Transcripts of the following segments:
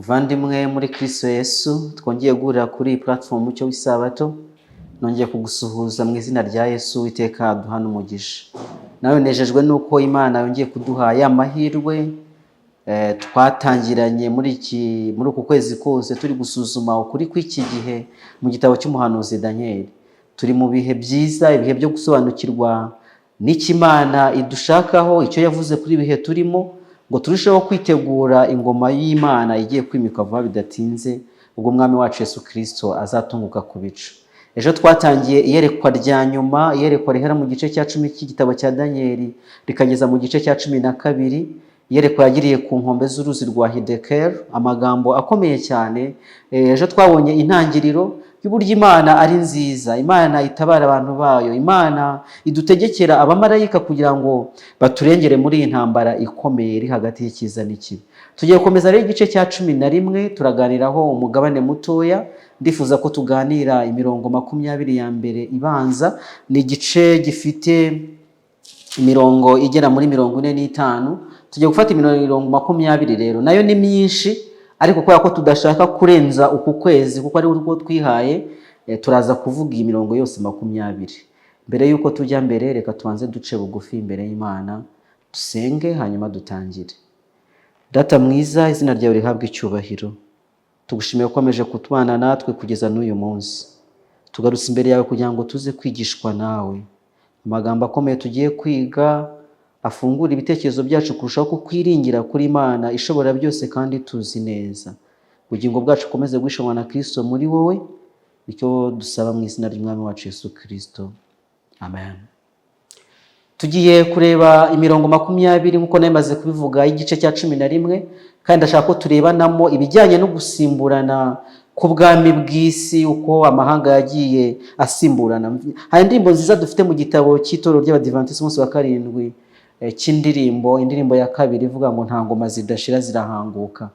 Muvandimwe muri Kristo Yesu, twongeye guhurira kuri iyi platform Umucyo w'Isabato. Nongeye kugusuhuza mu izina rya Yesu. Uwiteka aduhane umugisha. Nawe nejejwe nuko Imana yongeye kuduha ya mahirwe twatangiranye muri uku kwezi kose turi gusuzuma ukuri kw'iki gihe mu gitabo cy'umuhanuzi Daniel. Turi mu bihe byiza, ibihe byo gusobanukirwa n'icyo Imana idushakaho, icyo yavuze kuri ibihe turimo, ngo turusheho kwitegura ingoma y'Imana igiye kwimikwa vuba bidatinze, ubwo Umwami wacu Yesu Kristo azatunguka ku bicu. Ejo twatangiye iyerekwa rya nyuma, iyerekwa rihera mu gice cya 10 cy'igitabo cya Daniyeli rikageza mu gice cya 12, iyerekwa yagiriye ku nkombe z'uruzi rwa Hidekeri, amagambo akomeye cyane. Ejo twabonye intangiriro y'uburyo Imana ari nziza, Imana itabara abantu bayo, Imana idutegekera abamarayika kugira ngo baturengere muri iyi ntambara ikomeye iri hagati y'icyiza n'ikibi. Tugiye gukomeza rero igice cya 11, turaganiraho umugabane mutoya. Ndifuza ko tuganira imirongo 20 ya mbere ibanza. Ni igice gifite imirongo igera muri 45. Tugiye gufata imirongo 20 rero, nayo ni myinshi, ariko kubera ko tudashaka kurenza uku kwezi kuko ari urwo twihaye, turaza kuvuga iyi mirongo yose 20. Mbere y'uko tujya mbere, reka tubanze duce bugufi imbere y'Imana, dusenge, hanyuma dutangire. Data mwiza, izina ryawe rihabwe icyubahiro. Tugushimiye ko ukomeje kutubana natwe kugeza n'uyu munsi. Tugarutse imbere yawe kugira ngo tuze kwigishwa nawe. Amagambo akomeye tugiye kwiga afungura ibitekerezo byacu kurushaho kukwiringira kuri Imana ishobora byose kandi tuzi neza. Ubugingo bwacu bukomeze guhishanwa na Kristo muri wowe. Nicyo dusaba mu izina ry'Umwami wacu Yesu Kristo. Amen. Tugiye kureba imirongo 20 nk'uko nari kubivuga y'igice cya 11, kandi ndashaka ko turebanamo ibijyanye no gusimburana k'ubwami bw'isi, uko amahanga yagiye asimburana. Hari indirimbo nziza dufite mu gitabo cy'itorero ry'Abadivantisiti umunsi wa karindwi cy'indirimbo, indirimbo ya kabiri ivuga ngo nta ngoma zidashira zirahanguka,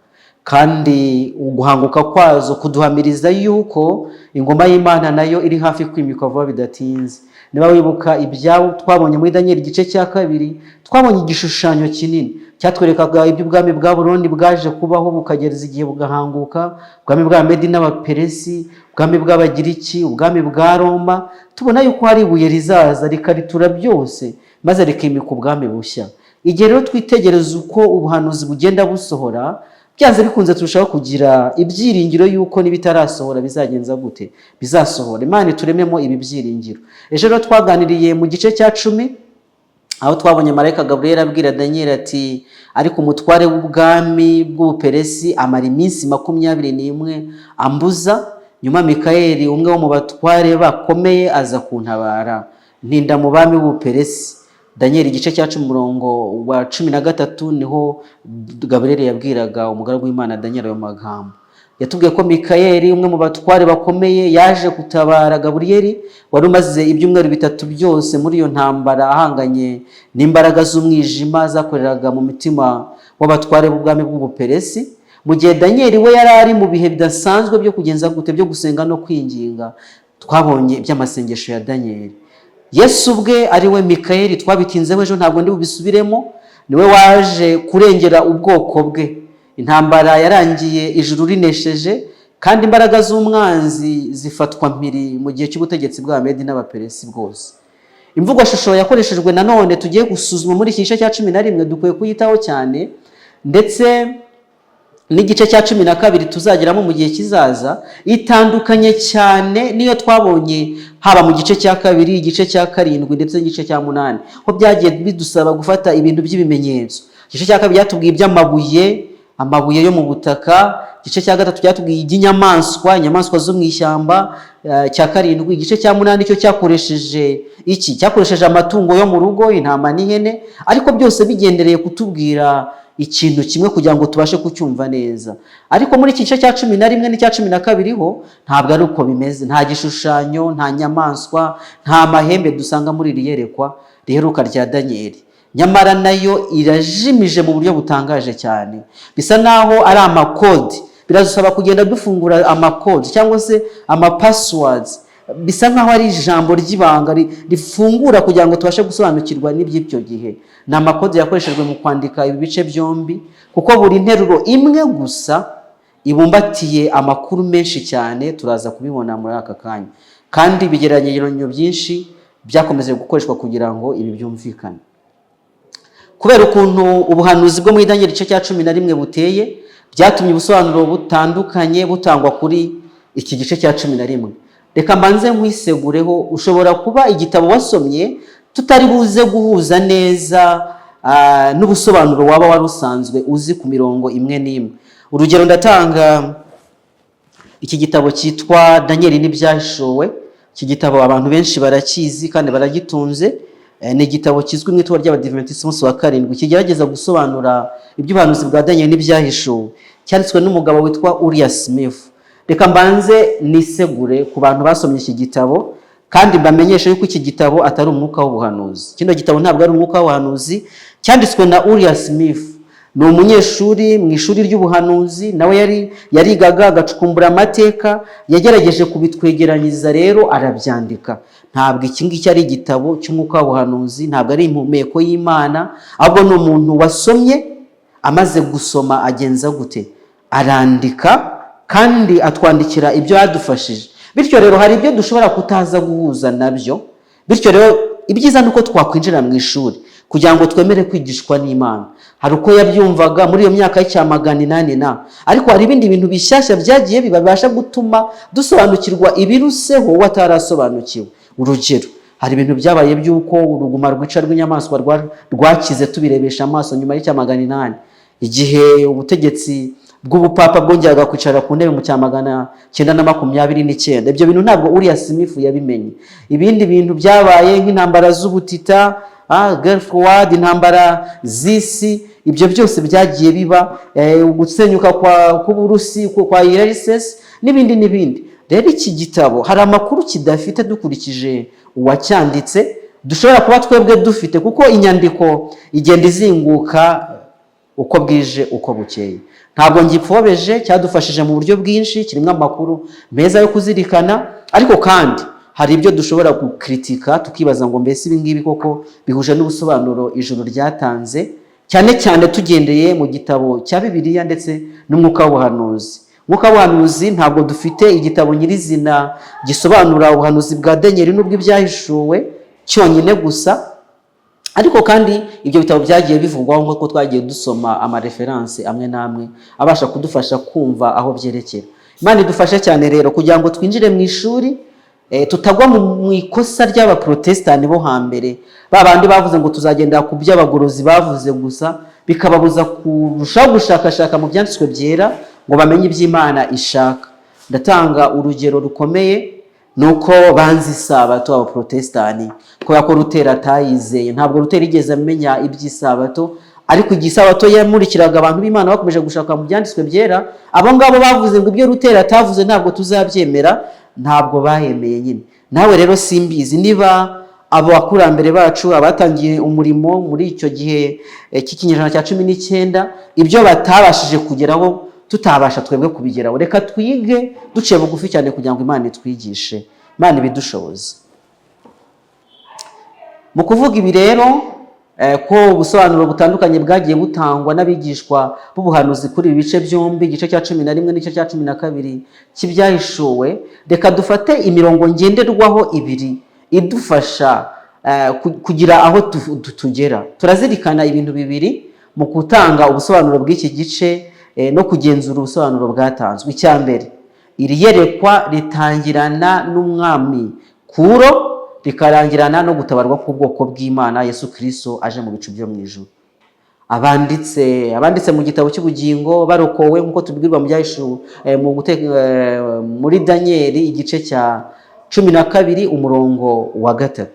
kandi uguhanguka kwazo kuduhamiriza yuko ingoma y'Imana nayo iri hafi kwimikwa vuba bidatinze. Niba wibuka ibyabo twabonye muri Daniel igice cya kabiri, twabonye igishushanyo kinini cyatwerekaga iby'ubwami bwa Burundi bwaje kubaho bukagereza igihe bugahanguka, ubwami bwa Medi n'Abaperesi, ubwami bw'Abagiriki, ubwami bwa Roma. Tubona yuko hari ibuye rizaza rikaritura byose maze rikimika ubwami bushya. Igihe rero twitegereza uko ubuhanuzi bugenda busohora, byanze bikunze turushaho kugira ibyiringiro yuko n'ibitarasohora bizagenza gute? Bizasohora. Imana iturememo ibi byiringiro. Ejo rero twaganiriye mu gice cya 10, aho twabonye marayika Gaburiyeli abwira Daniel ati: "Ariko umutware w'ubwami bw'Ubuperesi amara iminsi 21 ambuza. Nyuma Mikayeli, umwe wo mu batware bakomeye, aza kuntabara, ntinda mu bami b'Ubuperesi." Daniel igice cya 10, umurongo wa 13, niho Gaburiyeli yabwiraga umugaragu w'Imana Daniel ayo magambo. Yatubwiye ko Mikayeli, umwe mu batware bakomeye, yaje gutabara Gaburiyeli wari umaze ibyumweru 3 byose muri iyo ntambara ahanganye n'imbaraga z'umwijima zakoreraga mu mitima w'abatware b'ubwami bw'Ubuperesi, mu gihe Daniel we yari ari mu bihe bidasanzwe byo kugenza gute? Byo gusenga no kwinginga. Twabonye iby'amasengesho ya Daniel. Yesu ubwe, ari we Mikayeli, twabitinzeho ejo, ntabwo ndi bubisubiremo, niwe waje kurengera ubwoko bwe. Intambara yarangiye ijuru rinesheje, kandi imbaraga z'umwanzi zifatwa mpiri mu gihe cy'ubutegetsi bwa Medi n'Abaperesi bwose. Imvugoshusho yakoreshejwe nanone tugiye gusuzuma muri iki gice cya 11 dukwiye kuyitaho cyane, ndetse n'igice cya 12 tuzageramo mu gihe kizaza. Itandukanye cyane n'iyo twabonye haba mu gice cya kabiri, igice cya karindwi ndetse n'igice cya munani, ho byagiye bidusaba gufata ibintu by'ibimenyetso. Igice cya kabiri byatubwiye iby'amabuye, amabuye yo mu butaka. Igice cya gatatu cyatubwiye iby'inyamaswa, inyamaswa zo mu ishyamba. Cya karindwi, igice cya munani cyo cyakoresheje iki? Cyakoresheje amatungo yo mu rugo, intama n'ihene, ariko byose bigendereye kutubwira ikintu kimwe kugira ngo tubashe kucyumva neza. Ariko muri iki gice cya 11 n'icya 12 ho ntabwo ari uko bimeze. Nta gishushanyo, nta nyamaswa, nta mahembe dusanga muri iri yerekwa riheruka rya Daniyeli. Nyamara nayo irajimije mu buryo butangaje cyane, bisa naho ari amakodi. Biradusaba kugenda dufungura amakodi cyangwa se amapasswords, bisa nkaho ari ijambo ry'ibanga rifungura kugira ngo tubashe gusobanukirwa n'iby'ibyo gihe. Ni amakodi yakoreshejwe mu kwandika ibi bice byombi, kuko buri nteruro imwe gusa ibumbatiye amakuru menshi cyane. Turaza kubibona muri aka kanya, kandi ibigereranyo byinshi byakomeje gukoreshwa kugira ngo ibi byumvikane. Kubera ukuntu ubuhanuzi bwo muri Daniel igice cya 11 buteye, byatumye ubusobanuro butandukanye butangwa kuri iki gice cya 11. Reka mbanze nkwisegureho: ushobora kuba igitabo wasomye tutari buze guhuza neza n'ubusobanuro waba wari usanzwe uzi ku mirongo imwe n'imwe. Urugero, ndatanga iki gitabo cyitwa Daniel n'Ibyahishuwe. Iki gitabo abantu benshi barakizi kandi baragitunze. Ni igitabo kizwi mu Itorero ry'Abadiventisiti umunsi wa karindwi, kigerageza gusobanura iby'ubuhanuzi bwa Daniel n'Ibyahishuwe. Cyanditswe n'umugabo witwa Uriah Smith. Reka mbanze nisegure ku bantu basomye iki gitabo, kandi mbamenyeshe yuko iki gitabo atari umwuka w'ubuhanuzi. Kino gitabo ntabwo ari umwuka w'ubuhanuzi. Cyanditswe na Uriah Smith, ni umunyeshuri mu ishuri ry'ubuhanuzi. Nawe yarigaga, agacukumbura amateka, yagerageje kubitwegeranyiriza rero arabyandika. Ntabwo iki ngiki ari igitabo cy'umwuka w'ubuhanuzi, ntabwo ari impumeko y'Imana, ahubwo ni umuntu wasomye, amaze gusoma agenza gute? Arandika, kandi atwandikira ibyo yadufashije. Bityo rero hari ibyo dushobora kutaza guhuza nabyo. Bityo rero ibyiza ni uko twakwinjira mu ishuri kugira ngo twemere kwigishwa n'Imana. Hari uko yabyumvaga muri iyo myaka y'icya 800 na, ariko hari ibindi bintu bishyashya byagiye bibasha gutuma dusobanukirwa ibiruseho we atarasobanukiwe. Urugero, hari ibintu byabaye by'uko uruguma rwica rw'inyamaswa rwakize, tubirebesha amaso nyuma y'icya 800, igihe ubutegetsi bw'ubupapa bwongeraga kwicara ku ntebe mu cya 929. Ibyo bintu ntabwo Uriah Smith yabimenye. Ibindi bintu byabaye nk'intambara z'ubutita, Gulf War, intambara z'isi, ibyo byose byagiye biba, gusenyuka k'Uburusi kwa URSS n'ibindi n'ibindi. Rero iki gitabo hari amakuru kidafite dukurikije uwacyanditse, dushobora kuba twebwe dufite, kuko inyandiko igenda izinguka uko bwije uko bukeye. Ntabwo ngipfobeje, cyadufashije mu buryo bwinshi, kirimo amakuru meza yo kuzirikana, ariko kandi hari ibyo dushobora gukritika, tukibaza ngo: mbese ibi ngibi koko bihuje n'ubusobanuro ijuru ryatanze, cyane cyane tugendeye mu gitabo cya Bibiliya ndetse n'umwuka w'ubuhanuzi? Umwuka w'ubuhanuzi, ntabwo dufite igitabo nyirizina gisobanura ubuhanuzi bwa Daniel n'ubw'Ibyahishuwe cyonyine gusa, ariko kandi ibyo bitabo byagiye bivugwaho, nk'uko twagiye dusoma ama références amwe n'amwe abasha kudufasha kumva aho byerekera. Imana idufashe cyane rero kugira ngo twinjire mu ishuri, tutagwa mu ikosa ry'abaprotestani bo hambere, ba bandi bavuze ngo tuzagendera ku by'abagorozi bavuze gusa, bikababuza kurushaho gushakashaka mu byanditswe byera ngo bamenye iby'Imana ishaka. Ndatanga urugero rukomeye, ni uko banze Isabato abaprotestani kubera ko Ruteri atayizeye. Ntabwo Ruteri yigeze amenya iby'Isabato, ariko igihe Isabato yamurikiraga abantu b'Imana bakomeje gushaka mu byanditswe byera, abo ngabo bavuze ngo ibyo Ruteri atavuze ntabwo tuzabyemera. Ntabwo bahemeye nyine. Nawe rero simbizi niba abo bakurambere bacu, abatangiye umurimo muri icyo gihe cy'ikinyejana cya 19, ibyo batabashije kugeraho tutabasha twebwe kubigeraho. Reka twige duciye bugufi cyane kugira ngo Imana itwigishe, Imana ibidushoboze. Mu kuvuga ibi rero, ko ubusobanuro butandukanye bwagiye butangwa n'abigishwa b'ubuhanuzi kuri ibi bice byombi, igice cya 11 n'igice cya 12 cy'Ibyahishuwe, reka dufate imirongo ngenderwaho ibiri idufasha kugira aho tugera. Turazirikana ibintu bibiri mu gutanga ubusobanuro bw'iki gice no kugenzura ubusobanuro bwatanzwe. Icya mbere, iri yerekwa ritangirana n'umwami Kuro, rikarangirana no gutabarwa k'ubwoko bw'Imana, Yesu Kirisito aje mu bicu byo mu ijuru. Abanditse mu gitabo cy'ubugingo barokowe, nk'uko tubwirwa mu Byahishuwe, muri Daniyeli igice cya 12 umurongo wa 3.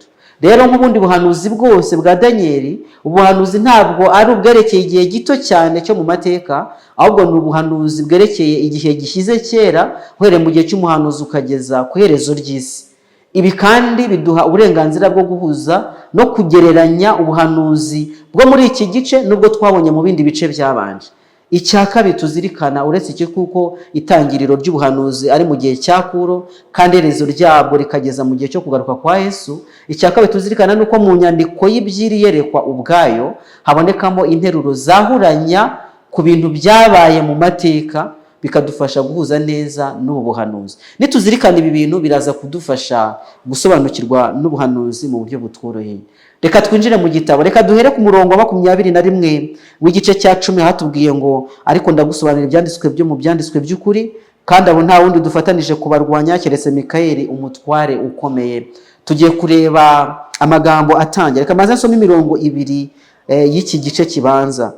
Rero nk'ubundi buhanuzi bwose bwa Daniyeli, ubuhanuzi ntabwo ari ubwerekeye igihe gito cyane cyo mu mateka, ahubwo ni ubuhanuzi bwerekeye igihe gishyize kera, uhereye mu gihe cy'umuhanuzi ukageza ku iherezo ry'isi. Ibi kandi biduha uburenganzira bwo guhuza no kugereranya ubuhanuzi bwo muri iki gice n'ubwo twabonye mu bindi bice byabanje. Icya kabiri tuzirikana, uretse iki, kuko itangiriro ry'ubuhanuzi ari mu gihe cya Kuro kandi iherezo ryabwo rikageza mu gihe cyo kugaruka kwa Yesu, icya kabiri tuzirikana ni uko mu nyandiko y'iby'iri yerekwa ubwayo habonekamo interuro zahuranya ku bintu byabaye mu mateka. bikadufasha guhuza neza n'ubu buhanuzi. Nituzirikana ibi bintu, biraza kudufasha gusobanukirwa n'ubuhanuzi mu buryo butworoheye. Reka twinjire mu gitabo. Reka duhere ku murongo wa 21 w'igice cya 10. Hatubwiye ngo: "Ariko ndagusobanurira ibyanditswe byo mu byanditswe by'ukuri, kandi abo nta wundi dufatanije kubarwanya keretse Mikayeli, umutware ukomeye." Tugiye kureba amagambo atangira. Reka maze nsome imirongo ibiri y'iki gice kibanza.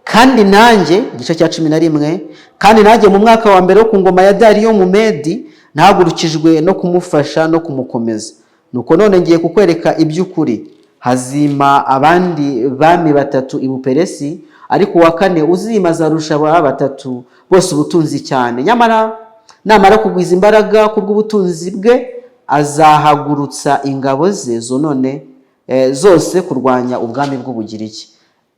Kandi nanjye, igice cya 11: "Kandi nanjye, mu mwaka wa mbere wo ku ngoma ya Dariyo Mumedi, nahagurukijwe no kumufasha no kumukomeza. Nuko none ngiye kukwereka iby'ukuri. Hazima abandi bami batatu i Buperesi, ariko uwa kane uzima azarusha aba batatu bose ubutunzi cyane. Nyamara namara kugwiza imbaraga kubw'ubutunzi bwe, azahagurutsa ingabo ze zonone zose kurwanya ubwami bw'Ubugiriki."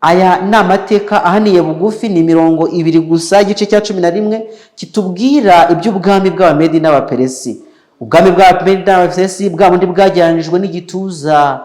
Aya ni amateka ahaniye bugufi, ni imirongo ibiri gusa, igice cya 11 kitubwira iby'ubwami bw'Abamedi n'Abaperesi. Ubwami bw'Abamedi n'Abaperesi, bwa bundi bwajyanijwe n'igituza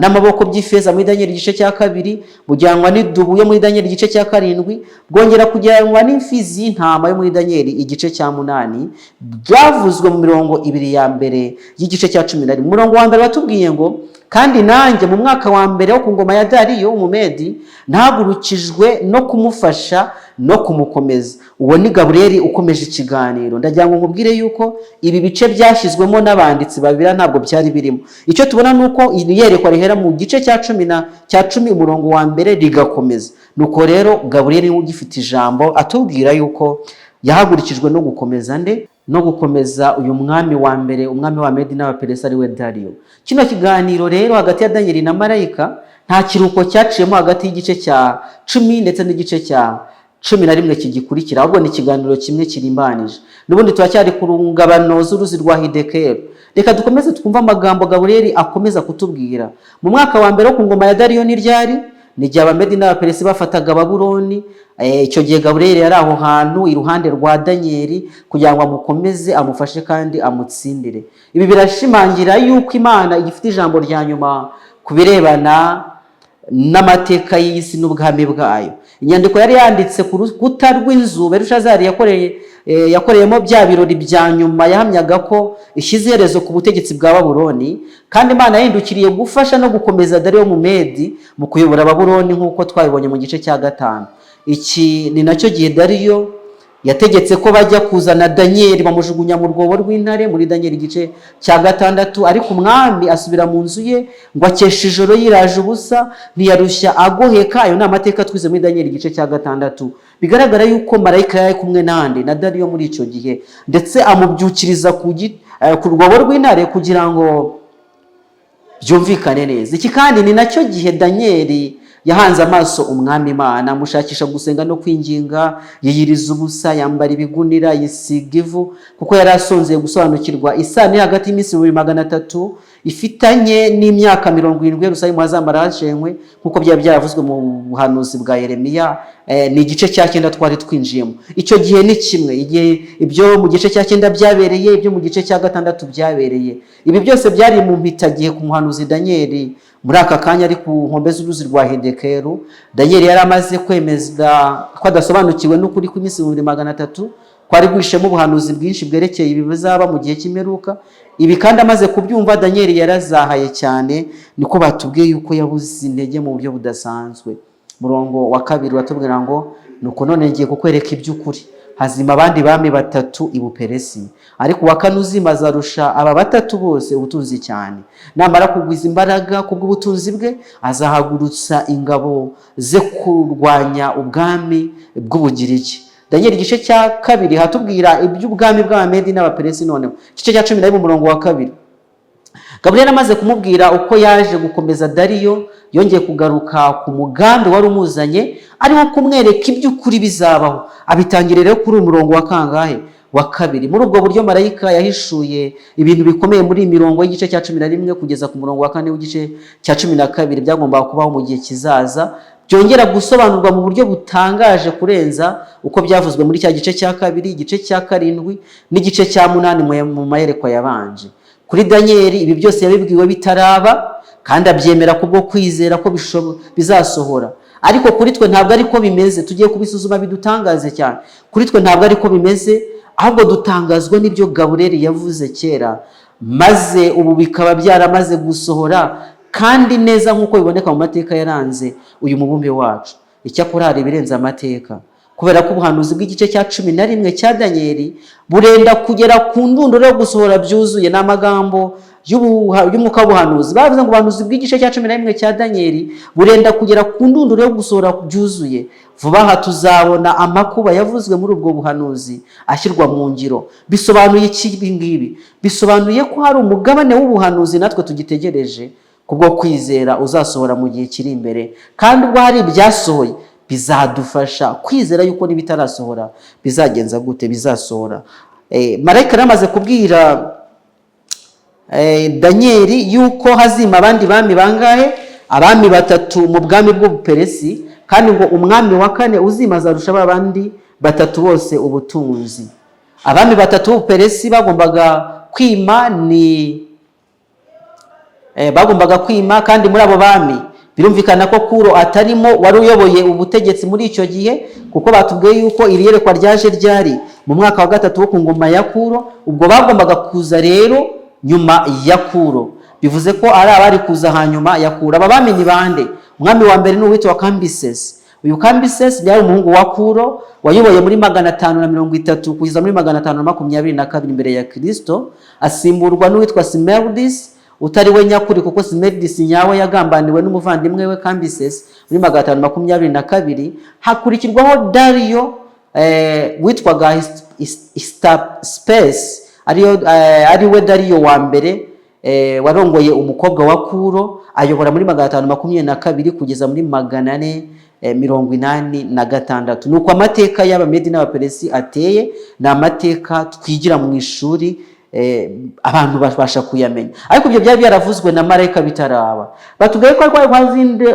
n'amaboko by'ifeza muri Daniel igice cya kabiri, bujyanwa n'idubu yo muri Daniel igice cya karindwi, bwongera kujyanwa n'imfizi y'intama yo muri Daniel igice cya munani, byavuzwe mu mirongo ibiri ya mbere y'igice cya 11. Umurongo wa mbere watubwiye ngo: "Kandi nanjye, mu mwaka wa mbere wo ku ngoma ya Dariyo Umumedi, nahagurukijwe no kumufasha no kumukomeza." Uwo ni Gaburiyeli ukomeje ikiganiro. Ndagira ngo nkubwire yuko ibi bice byashyizwemo n'abanditsi babiri, ntabwo byari birimo. Icyo tubona ni uko iri yerekwa rihera mu gice cya cumi na cya 10, umurongo wa mbere, rigakomeza. Nuko rero Gaburiyeli niwe ugifite ijambo, atubwira yuko yahagurukijwe no gukomeza nde? No gukomeza uyu mwami wa mbere, umwami wa Medi n'Abaperesi, ari we Dariyo. Kino kiganiro rero hagati ya Daniel na marayika nta kiruhuko cyaciyemo hagati y'igice cya 10 ndetse n'igice cya 11 kigikurikira, ahubwo ni ikiganiro kimwe kirimbanije. N'ubundi turacyari ku rungabano z'uruzi rwa Hidekero. Reka dukomeze twumve amagambo Gaburiyeli akomeza kutubwira. Mu mwaka wa mbere wo ku ngoma ya Dariyo ni ryari? Ni igihe Abamedi n'Abaperesi bafataga Babuloni. Icyo gihe Gaburiyeli yari aho hantu iruhande rwa Daniyeli kugira ngo amukomeze, amufashe kandi amutsindire. Ibi birashimangira yuko Imana igifite ijambo rya nyuma ku birebana n'amateka y'isi n'ubwami bwayo. Inyandiko yari yanditse ku rukuta rw'inzu Berushazari yakoreyemo bya birori bya nyuma yahamyaga ko ishyize iherezo ku butegetsi bwa Babuloni, kandi Imana yahindukiriye gufasha no gukomeza Dariyo Mumedi mu kuyobora Babuloni, nk'uko twabibonye mu gice cya gatanu. Iki ni nacyo gihe Dariyo yategetse ko bajya kuzana Daniyeli, bamujugunya mu rwobo rw'intare muri Daniyeli igice cya gatandatu. Ariko umwami asubira mu nzu ye ngo akesha ijoro yiraje ubusa, ntiyarushya agoheka. Ayo ni amateka twize muri Daniyeli igice cya gatandatu. Bigaragara yuko marayika yari kumwe nande? Na Dariyo muri icyo gihe, ndetse amubyukiriza ku rwobo rw'intare kugira ngo byumvikane neza. Iki kandi ni nacyo gihe Daniyeli yahanze amaso Umwami Imana, amushakisha gusenga no kwinginga, yiyiriza ubusa, yambara ibigunira, yisiga ivu, kuko yari asonzeye gusobanukirwa isano iri hagati y'iminsi 1300 ifitanye n'imyaka 70 Yerusalemu hazamara hashenywe, nk'uko byari byaravuzwe mu buhanuzi bwa Yeremiya. Ni igice cya cyenda twari twinjiyemo icyo gihe. Ni kimwe igihe ibyo mu gice cya cyenda byabereye, ibyo mu gice cya gatandatu byabereye. Ibi byose byari mu mpitagihe ku muhanuzi Daniyeli muri aka kanya ari ku nkombe z'uruzi rwa Hidekeru. Daniyeli yari amaze kwemeza ko adasobanukiwe n'ukuri kw'iminsi 2300 kwari guhishemo ubuhanuzi bwinshi bwerekeye ibi bizaba mu gihe cy'imperuka. Ibi kandi amaze kubyumva, Daniyeli yarazahaye cyane. Niko batubwiye yuko yabuze intege mu buryo budasanzwe. Murongo wa kabiri uratubwira ngo: "Nuko none ngiye kukwereka iby'ukuri. Hazima abandi bami batatu i Buperesi, ariko uwa kane uzima azarusha aba batatu bose ubutunzi cyane. Namara kugwiza imbaraga kubw'ubutunzi bwe, azahagurutsa ingabo ze kurwanya ubwami bw'Ubugiriki." Daniel igice cya kabiri hatubwira iby'ubwami bw'Abamedi n'Abaperesi. Noneho igice cya 11, umurongo wa kabiri: Gaburiyeli amaze kumubwira uko yaje gukomeza Dariyo, yongeye kugaruka ku mugambi wari umuzanye, ariwo kumwereka iby'ukuri bizabaho. Abitangira rero kuri uyu murongo wa kangahe? Wa kabiri. Muri ubwo buryo marayika yahishuye ibintu bikomeye muri iyi mirongo y'igice cya 11 kugeza ku murongo wa kane w'igice cya 12, byagombaga kubaho mu gihe kizaza, byongera gusobanurwa mu buryo butangaje kurenza uko byavuzwe muri cya gice cya kabiri, igice cya karindwi n'igice cya munani mu mayerekwa yabanje. Kuri Daniyeli, ibi byose yabibwiwe bitaraba, kandi abyemera kubwo kwizera ko bizasohora. Ariko kuri twe ntabwo ariko bimeze. Tugiye kubisuzuma bidutangaze cyane. Kuri twe ntabwo ariko bimeze, ahubwo dutangazwa n'ibyo Gaburiyeli yavuze kera, maze ubu bikaba byaramaze gusohora kandi neza nk'uko biboneka mu mateka yaranze uyu mubumbe wacu. Icyakora hari ibirenze amateka, kubera ko ubuhanuzi bw'igice cya 11 cya Daniyeli burenda kugera ku ndunduro yo gusohora byuzuye. Ni amagambo y'umwuka w'ubuhanuzi. Bavuze ngo ubuhanuzi bw'igice cya 11 cya Daniyeli burenda kugera ku ndunduro yo gusohora byuzuye. Vuba aha tuzabona amakuba yavuzwe muri ubwo buhanuzi ashyirwa mu ngiro. Bisobanuye iki ibi ngibi? Bisobanuye ko hari umugabane w'ubuhanuzi natwe tugitegereje kubwo kwizera uzasohora mu gihe kiri imbere. Kandi ubwo hari ibyasohoye, bizadufasha kwizera yuko n'ibitarasohora bizagenza gute? Bizasohora. Marayika yari amaze kubwira Daniyeli yuko hazima abandi bami bangahe? Abami batatu mu bwami bw'Ubuperesi, kandi ngo umwami wa kane uzima azarusha ba bandi batatu bose ubutunzi. Abami batatu b'Ubuperesi bagombaga kwima ni bagombaga kwima, kandi muri abo bami birumvikana ko Kuro atarimo, wari uyoboye ubutegetsi muri icyo gihe, kuko batubwiye yuko iri yerekwa ryaje ryari mu mwaka wa gatatu wo ku ngoma ya Kuro. Ubwo bagombaga kuza rero nyuma ya Kuro, bivuze ko ari abari kuza hanyuma ya Kuro. Aba bami ni bande? Umwami wa mbere ni uwitwa Kambisesi. Uyu Kambisesi yari umuhungu wa Kuro, wayoboye muri 530 kugeza muri 522 mbere ya Kristo, asimburwa n'uwitwa Simeridisi, utari we nyakuri, kuko Simeridisi nyawe yagambaniwe n'umuvandimwe we Kambisesi muri 522. Hakurikirwaho Dariyo witwaga Hystaspes, ari we Dariyo wa mbere, warongoye umukobwa wa Kuro, ayobora muri 522 kugeza muri 486. Nuko amateka y'Abamedi n'Abaperesi ateye. Ni amateka twigira mu ishuri, abantu babasha kuyamenya, ariko ibyo byari byaravuzwe na marayika bitaraba. Batubwiye ko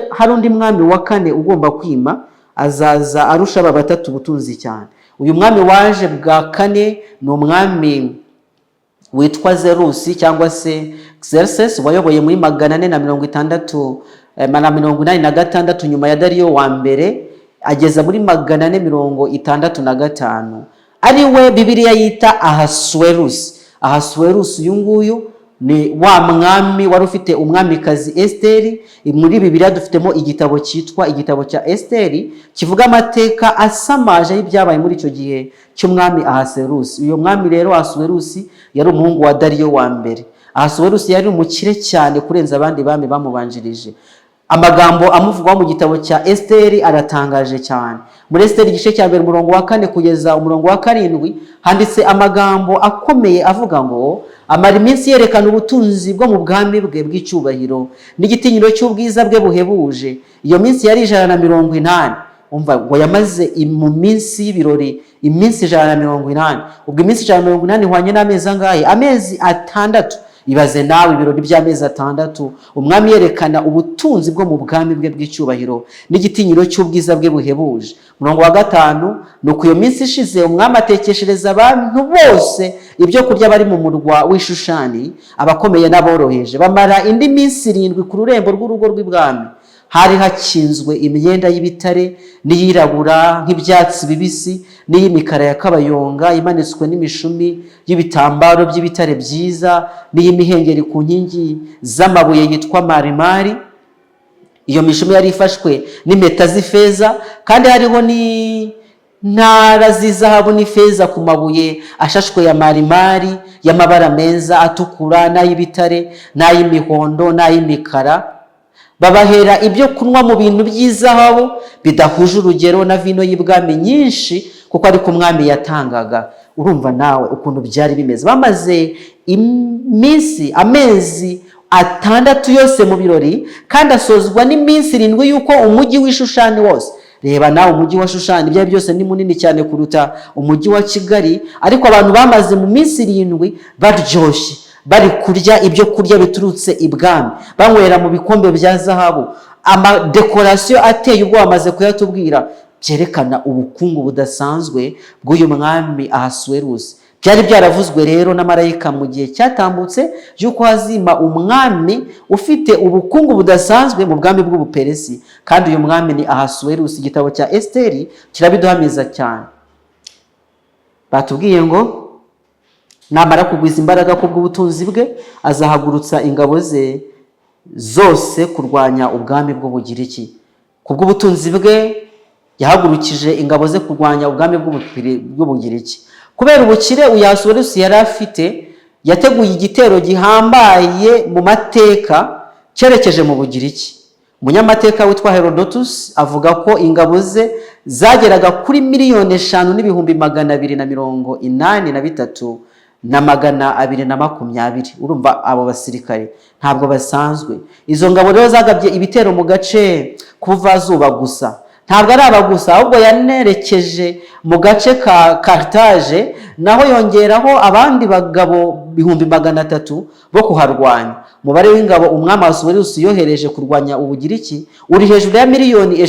hari undi mwami wa kane ugomba kwima, azaza arusha aba batatu ubutunzi cyane. Uyu mwami waje bwa kane ni umwami witwa Zerusi cyangwa se Xerxes, wayoboye muri 460 na 86 nyuma ya Dariyo wa mbere, ageza muri 465, ari we Bibiliya yita Ahasuwerusi. Ahasuwerusi uyu nguyu ni wa mwami wari ufite umwamikazi Esiteri. Muri Bibiliya dufitemo igitabo cyitwa Igitabo cya Esiteri, kivuga amateka asamaje y'ibyabaye muri icyo gihe cy'umwami Ahasuwerusi. Uyu mwami rero Ahasuwerusi yari umuhungu wa Dariyo wa mbere. Ahasuwerusi yari umukire cyane kurenza abandi bami bamubanjirije. Amagambo amuvugwaho mu gitabo cya Esiteri aratangaje cyane. Muri Esiteri igice cya mbere, umurongo wa 4 kugeza umurongo wa 7, handitse amagambo akomeye avuga ngo: "Amara iminsi yerekana ubutunzi bwo mu bwami bwe bw'icyubahiro n'igitinyiro cy'ubwiza bwe buhebuje. Iyo minsi yari 180." Umva ngo yamaze mu minsi y'ibirori iminsi 180. Ubwo iminsi 180 ihwanye n'amezi angahe? Amezi 6. Ibaze nawe ibirori by'amezi 6, umwami yerekana ubutunzi bwo mu bwami bwe bw'icyubahiro n'igitinyiro cy'ubwiza bwe buhebuje. Umurongo wa 5: "Ni uko iyo minsi ishize, umwami atekeshereza abantu bose ibyo kurya bari mu murwa w'Ishushani, abakomeye n'aboroheje. Bamara indi minsi 7 ku rurembo rw'urugo rw'ibwami. Hari hakinzwe imyenda y'ibitare n'iyirabura nk'ibyatsi bibisi n'iy'imikara ya kabayonga, imanitswe n'imishumi y'ibitambaro by'ibitare byiza n'iy'imihengeri ku nkingi z'amabuye yitwa marimari. Iyo mishumi yari ifashwe n'impeta z'ifeza, kandi hariho n'intara z'izahabu n'ifeza ku mabuye ashashwe ya marimari y'amabara meza atukura n'ay'ibitare n'ay'imihondo n'ay'imikara. Babahera ibyo kunywa mu bintu by'izahabu bidahuje urugero, na vino y'ibwami nyinshi, kuko ariko umwami yatangaga." Urumva nawe ukuntu byari bimeze. Bamaze iminsi, amezi 6 yose mu birori, kandi asozwa n'iminsi 7 y'uko umujyi w'Ishushani wose. Reba nawe umujyi wa Shushani, ibyo ari byose ni munini cyane kuruta umujyi wa Kigali, ariko abantu bamaze mu minsi 7 baryoshye, bari kurya ibyo kurya biturutse ibwami, banywera mu bikombe bya zahabu, amadekorasiyo ateye ubwoba bamaze kuyatubwira, byerekana ubukungu budasanzwe bw'uyu mwami Ahasuwerusi. Byari byaravuzwe rero na marayika mu gihe cyatambutse y'uko hazima umwami ufite ubukungu budasanzwe mu bwami bw'Ubuperesi, kandi uyu mwami ni Ahasuwerusi. Igitabo cya Esiteri kirabiduhamiza cyane. Batubwiye ngo namara kugwiza imbaraga kubw'ubutunzi bwe, azahagurutsa ingabo ze zose kurwanya ubwami bw'Ubugiriki. Kubw'ubutunzi bwe yahagurukije ingabo ze kurwanya ubwami bw'Ubugiriki. Kubera ubukire uyu Ahasuwerusi yari afite, yateguye igitero gihambaye mu mateka cyerekeje mu Bugiriki. Umunyamateka witwa Herodotus avuga ko ingabo ze zageraga kuri 5,283,220. Urumva abo basirikare ntabwo basanzwe. Izo ngabo rero zagabye ibitero mu gace k'ubuvazuba gusa. Ntabwo ari aba gusa, ahubwo yanerekeje mu gace ka Carthage, naho yongeraho abandi bagabo 300,000 bo kuharwanya. Umubare w'ingabo umwami Ahasuwerusi yohereje kurwanya Ubugiriki uri hejuru ya 5.5 miliyoni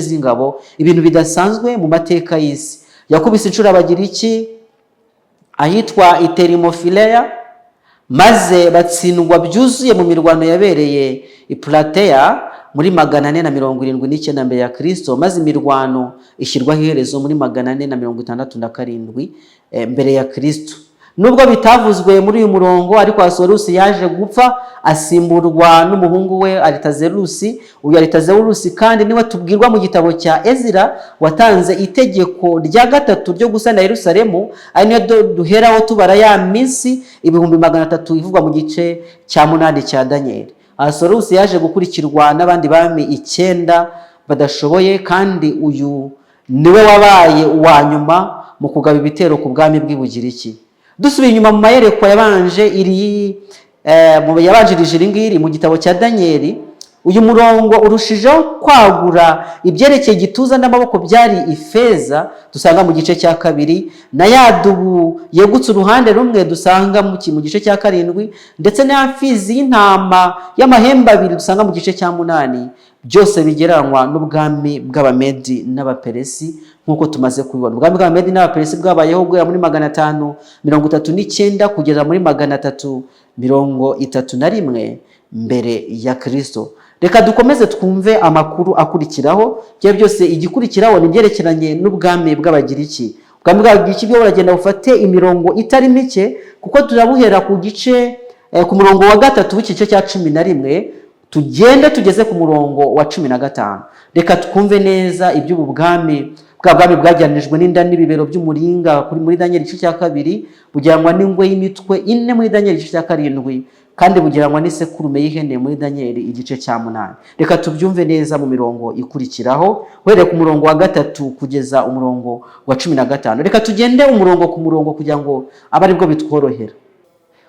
z'ingabo, ibintu bidasanzwe mu mateka y'isi. Yakubise inshuro Abagiriki ahitwa Iterimofilea, maze batsindwa byuzuye mu mirwano yabereye i Plateya muri 479 mbere ya Kristo, maze imirwano ishyirwaho iherezo muri 467 mbere ya Kristo. Nubwo bitavuzwe muri uyu murongo, ariko Ahasuwerusi yaje gupfa, asimburwa n'umuhungu we Aritazerusi. Uyu Aritazerusi kandi niwe tubwirwa mu gitabo cya Ezira watanze itegeko rya gatatu ryo gusana Yerusalemu, ari niyo duheraho tubara ya minsi 300,000 ivugwa mu gice cya 8 cya Daniyeli. Ahasuwerusi yaje gukurikirwa n'abandi bami icyenda badashoboye, kandi uyu niwe wabaye uwa nyuma mu kugaba ibitero ku bwami bw'i Bugiriki. Dusubiye inyuma mu mayerekwa yabanje iri mu yabanjirije iri ngiri mu gitabo cya Daniyeli, uyu murongo urushijeho kwagura ibyerekeye igituza n'amaboko byari ifeza dusanga mu gice cya 2, na ya dubu yegutse uruhande rumwe dusanga mu gice cya 7, ndetse na mfizi y'intama y'amahembe abiri dusanga mu gice cya 8. Byose bigereranywa n'ubwami bw'Abamedi n'Abaperesi nk'uko tumaze kubibona. Ubwami bw'Abamedi n'Abaperesi bwabayeho guhera muri 539 kugeza muri 331 mbere ya Kristo. Reka dukomeze twumve amakuru akurikiraho. Ibyo byose igikurikiraho ni ibyerekeranye n'ubwami bw'Abagiriki. Ubwami bw'Abagiriki bwo buragenda bufate imirongo itari mike, kuko turabuhera ku gice ku murongo wa 3 w'igice cya 11, tugende tugeze ku murongo wa 15. Reka twumve neza iby'ubu bwami, bwa bwami bwajyanijwe n'inda n'ibibero by'umuringa kuri muri Daniel igice cya 2, bujyanwa n'ingwe y'imitwe ine muri Daniel igice cya 7, kandi bugiranwa n'isekurume y'ihene muri Daniel igice cya 8. Reka tubyumve neza mu mirongo ikurikiraho, uhereye ku murongo wa 3 kugeza umurongo wa 15. Reka tugende umurongo ku murongo kugira ngo abe aribwo bitworohera.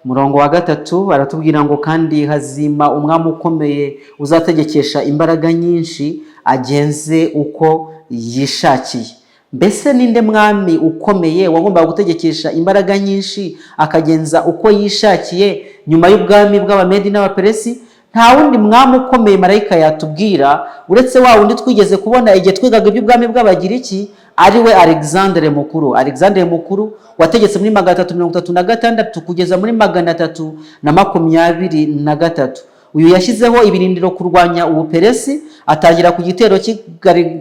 Umurongo wa 3 baratubwira ngo: "Kandi hazima umwami ukomeye uzategekesha imbaraga nyinshi, agenze uko yishakiye." Mbese ninde mwami ukomeye wagombaga gutegekesha imbaraga nyinshi, akagenza uko yishakiye nyuma y'ubwami bw'Abamedi n'Abaperesi? Nta wundi mwami ukomeye marayika yatubwira uretse wa wundi twigeze kubona igihe twigaga iby'ubwami bw'Abagiriki, ari we Alexandre Mukuru. Alexandre Mukuru wategetse muri 336 kugeza muri 323. Uyu yashyizeho ibirindiro kurwanya Ubuperesi, atangira ku gitero cy'i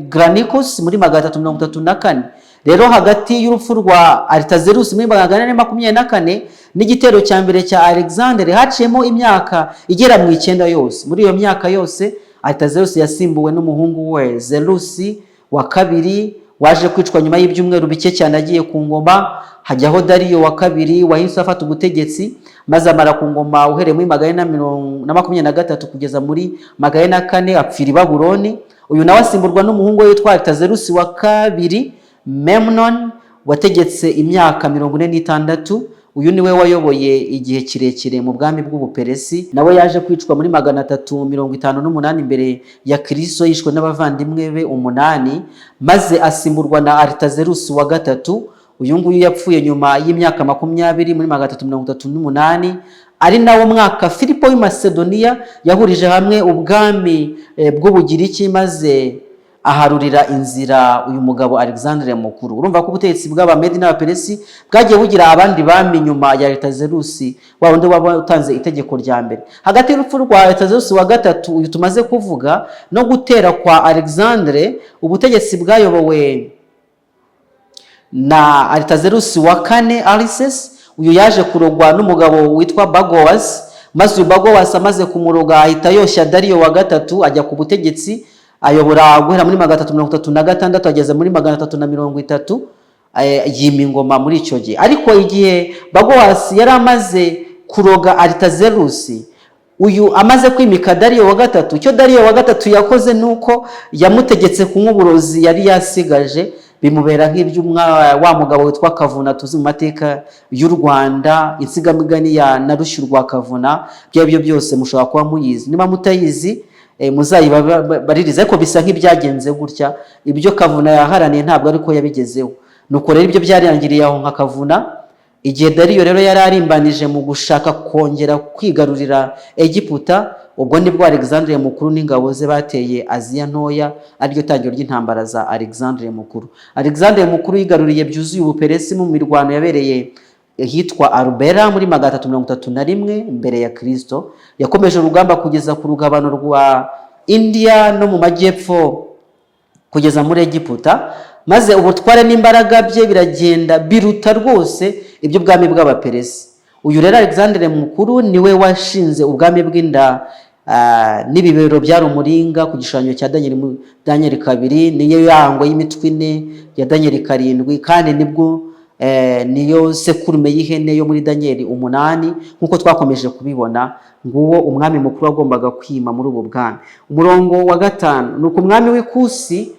Granicus muri 334. Rero hagati y'urupfu rwa Aritazerusi muri 424 n'igitero cya mbere cya Alexandre haciyemo imyaka igera mu 9 yose. Muri iyo myaka yose Aritazerusi yasimbuwe n'umuhungu we Zerusi wa 2, waje kwicwa nyuma y'ibyumweru bike cyane agiye ku ngoma. Hajyaho Dariyo wa 2 wahise afata ubutegetsi, maze amara ku ngoma uhereye muri 423 kugeza muri 404, apfira i Babuloni. Uyu nawe asimburwa n'umuhungu we witwa Aritazerusi wa 2 Memnon, wategetse imyaka 46. Uyu niwe wayoboye igihe kirekire mu bwami bw'Ubuperesi. Nawe yaje kwicwa muri 358 mbere ya Kristo, yishwe n'abavandimwe be umunani, maze asimburwa na Aritazerusi wa 3. Uyu nguyu yapfuye nyuma y'imyaka 20 muri 338, ari nawo mwaka Filipo w'i Masedoniya yahurije hamwe ubwami bw'Ubugiriki, maze Aharurira inzira uyu mugabo Alexandre Mukuru. Urumva ko ubutegetsi bw'Abamedi n'Abaperesi bwagiye bugira abandi bami nyuma ya Aritazerusi, wa wundi waba utanze itegeko rya mbere. Hagati y'urupfu rwa Aritazerusi wa gatatu, uyu tumaze kuvuga, no gutera kwa Alexandre, ubutegetsi bwayobowe na Aritazerusi wa kane, Arises. Uyu yaje kurogwa n'umugabo witwa Bagowas, maze uyu Bagowas amaze kumuroga ahita yoshya Dariyo wa gatatu, ajya ku butegetsi, ayobora guhera muri 336 ageze muri 330, yima ingoma muri icyo gihe. Ariko igihe Bagowas yari amaze kuroga Aritazerusi, uyu amaze kwimika Dariyo wa gatatu, icyo Dariyo wa gatatu yakoze ni uko yamutegetse kunywa uburozi yari yasigaje, bimubera nk'iby'umwa wa mugabo witwa Kavuna tuzi mu mateka y'u Rwanda, insigamigani ya Narushyu rwa Kavuna. Ibyo ari byo byose mushobora kuba muyizi, niba mutayizi muzayibaririze, ariko bisa nk'ibyagenze gutya. Ibyo Kavuna yaharaniye ntabwo ariko yabigezeho. Nuko rero ibyo byarangiriye aho nka Kavuna. Igihe Dariyo rero yari arimbanije mu gushaka kongera kwigarurira Egiputa, ubwo nibwo Alexandre Mukuru n'ingabo ze bateye Aziya Ntoya, ariryo tangiro ry'intambara za Alexandre Mukuru. Alexandre Mukuru yigaruriye byuzuye Ubuperesi mu mirwano yabereye ahitwa Arbela muri 331 mbere ya Kristo. Yakomeje urugamba kugeza ku rugabano rwa India no mu majyepfo kugeza muri Egiputa, maze ubutware n'imbaraga bye biragenda biruta rwose iby'ubwami bw'Abaperesi. Uyu rero Alexandre Mukuru niwe washinze ubwami bw'inda n'ibibero byari umuringa ku gishushanyo cya Daniel, Daniel 2, niyo yangwa y'imitwe ine ya Daniel 7, kandi nibwo niyo sekurume y'ihene yo muri Daniel 8, nk'uko twakomeje kubibona. Nguwo umwami mukuru wagombaga kwima muri ubu bwami. Umurongo wa 5 ni uko umwami w'Ikusi,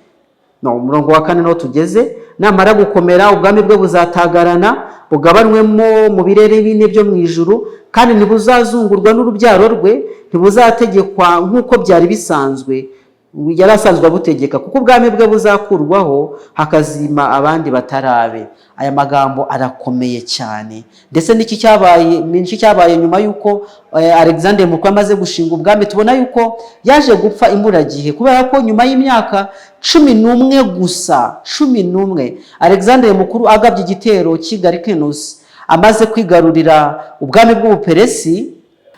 no umurongo wa 4 niho tugeze: namara gukomera, ubwami bwe buzatagarana, bugabanwemo mu birere bine byo mu ijuru, kandi ntibuzazungurwa n'urubyaro rwe, ntibuzategekwa nk'uko byari bisanzwe, yari asanzwe abutegeka, kuko ubwami bwe buzakurwaho hakazima abandi batarabe. Aya magambo arakomeye cyane. Ndetse n'iki cyabaye nyuma y'uko Alexander Mukuru amaze gushinga ubwami? Tubona yuko yaje gupfa imburagihe, kubera ko nyuma y'imyaka 11 gusa, 11, Alexander Mukuru agabye igitero cy'i Garikinusi, amaze kwigarurira ubwami bw'Ubuperesi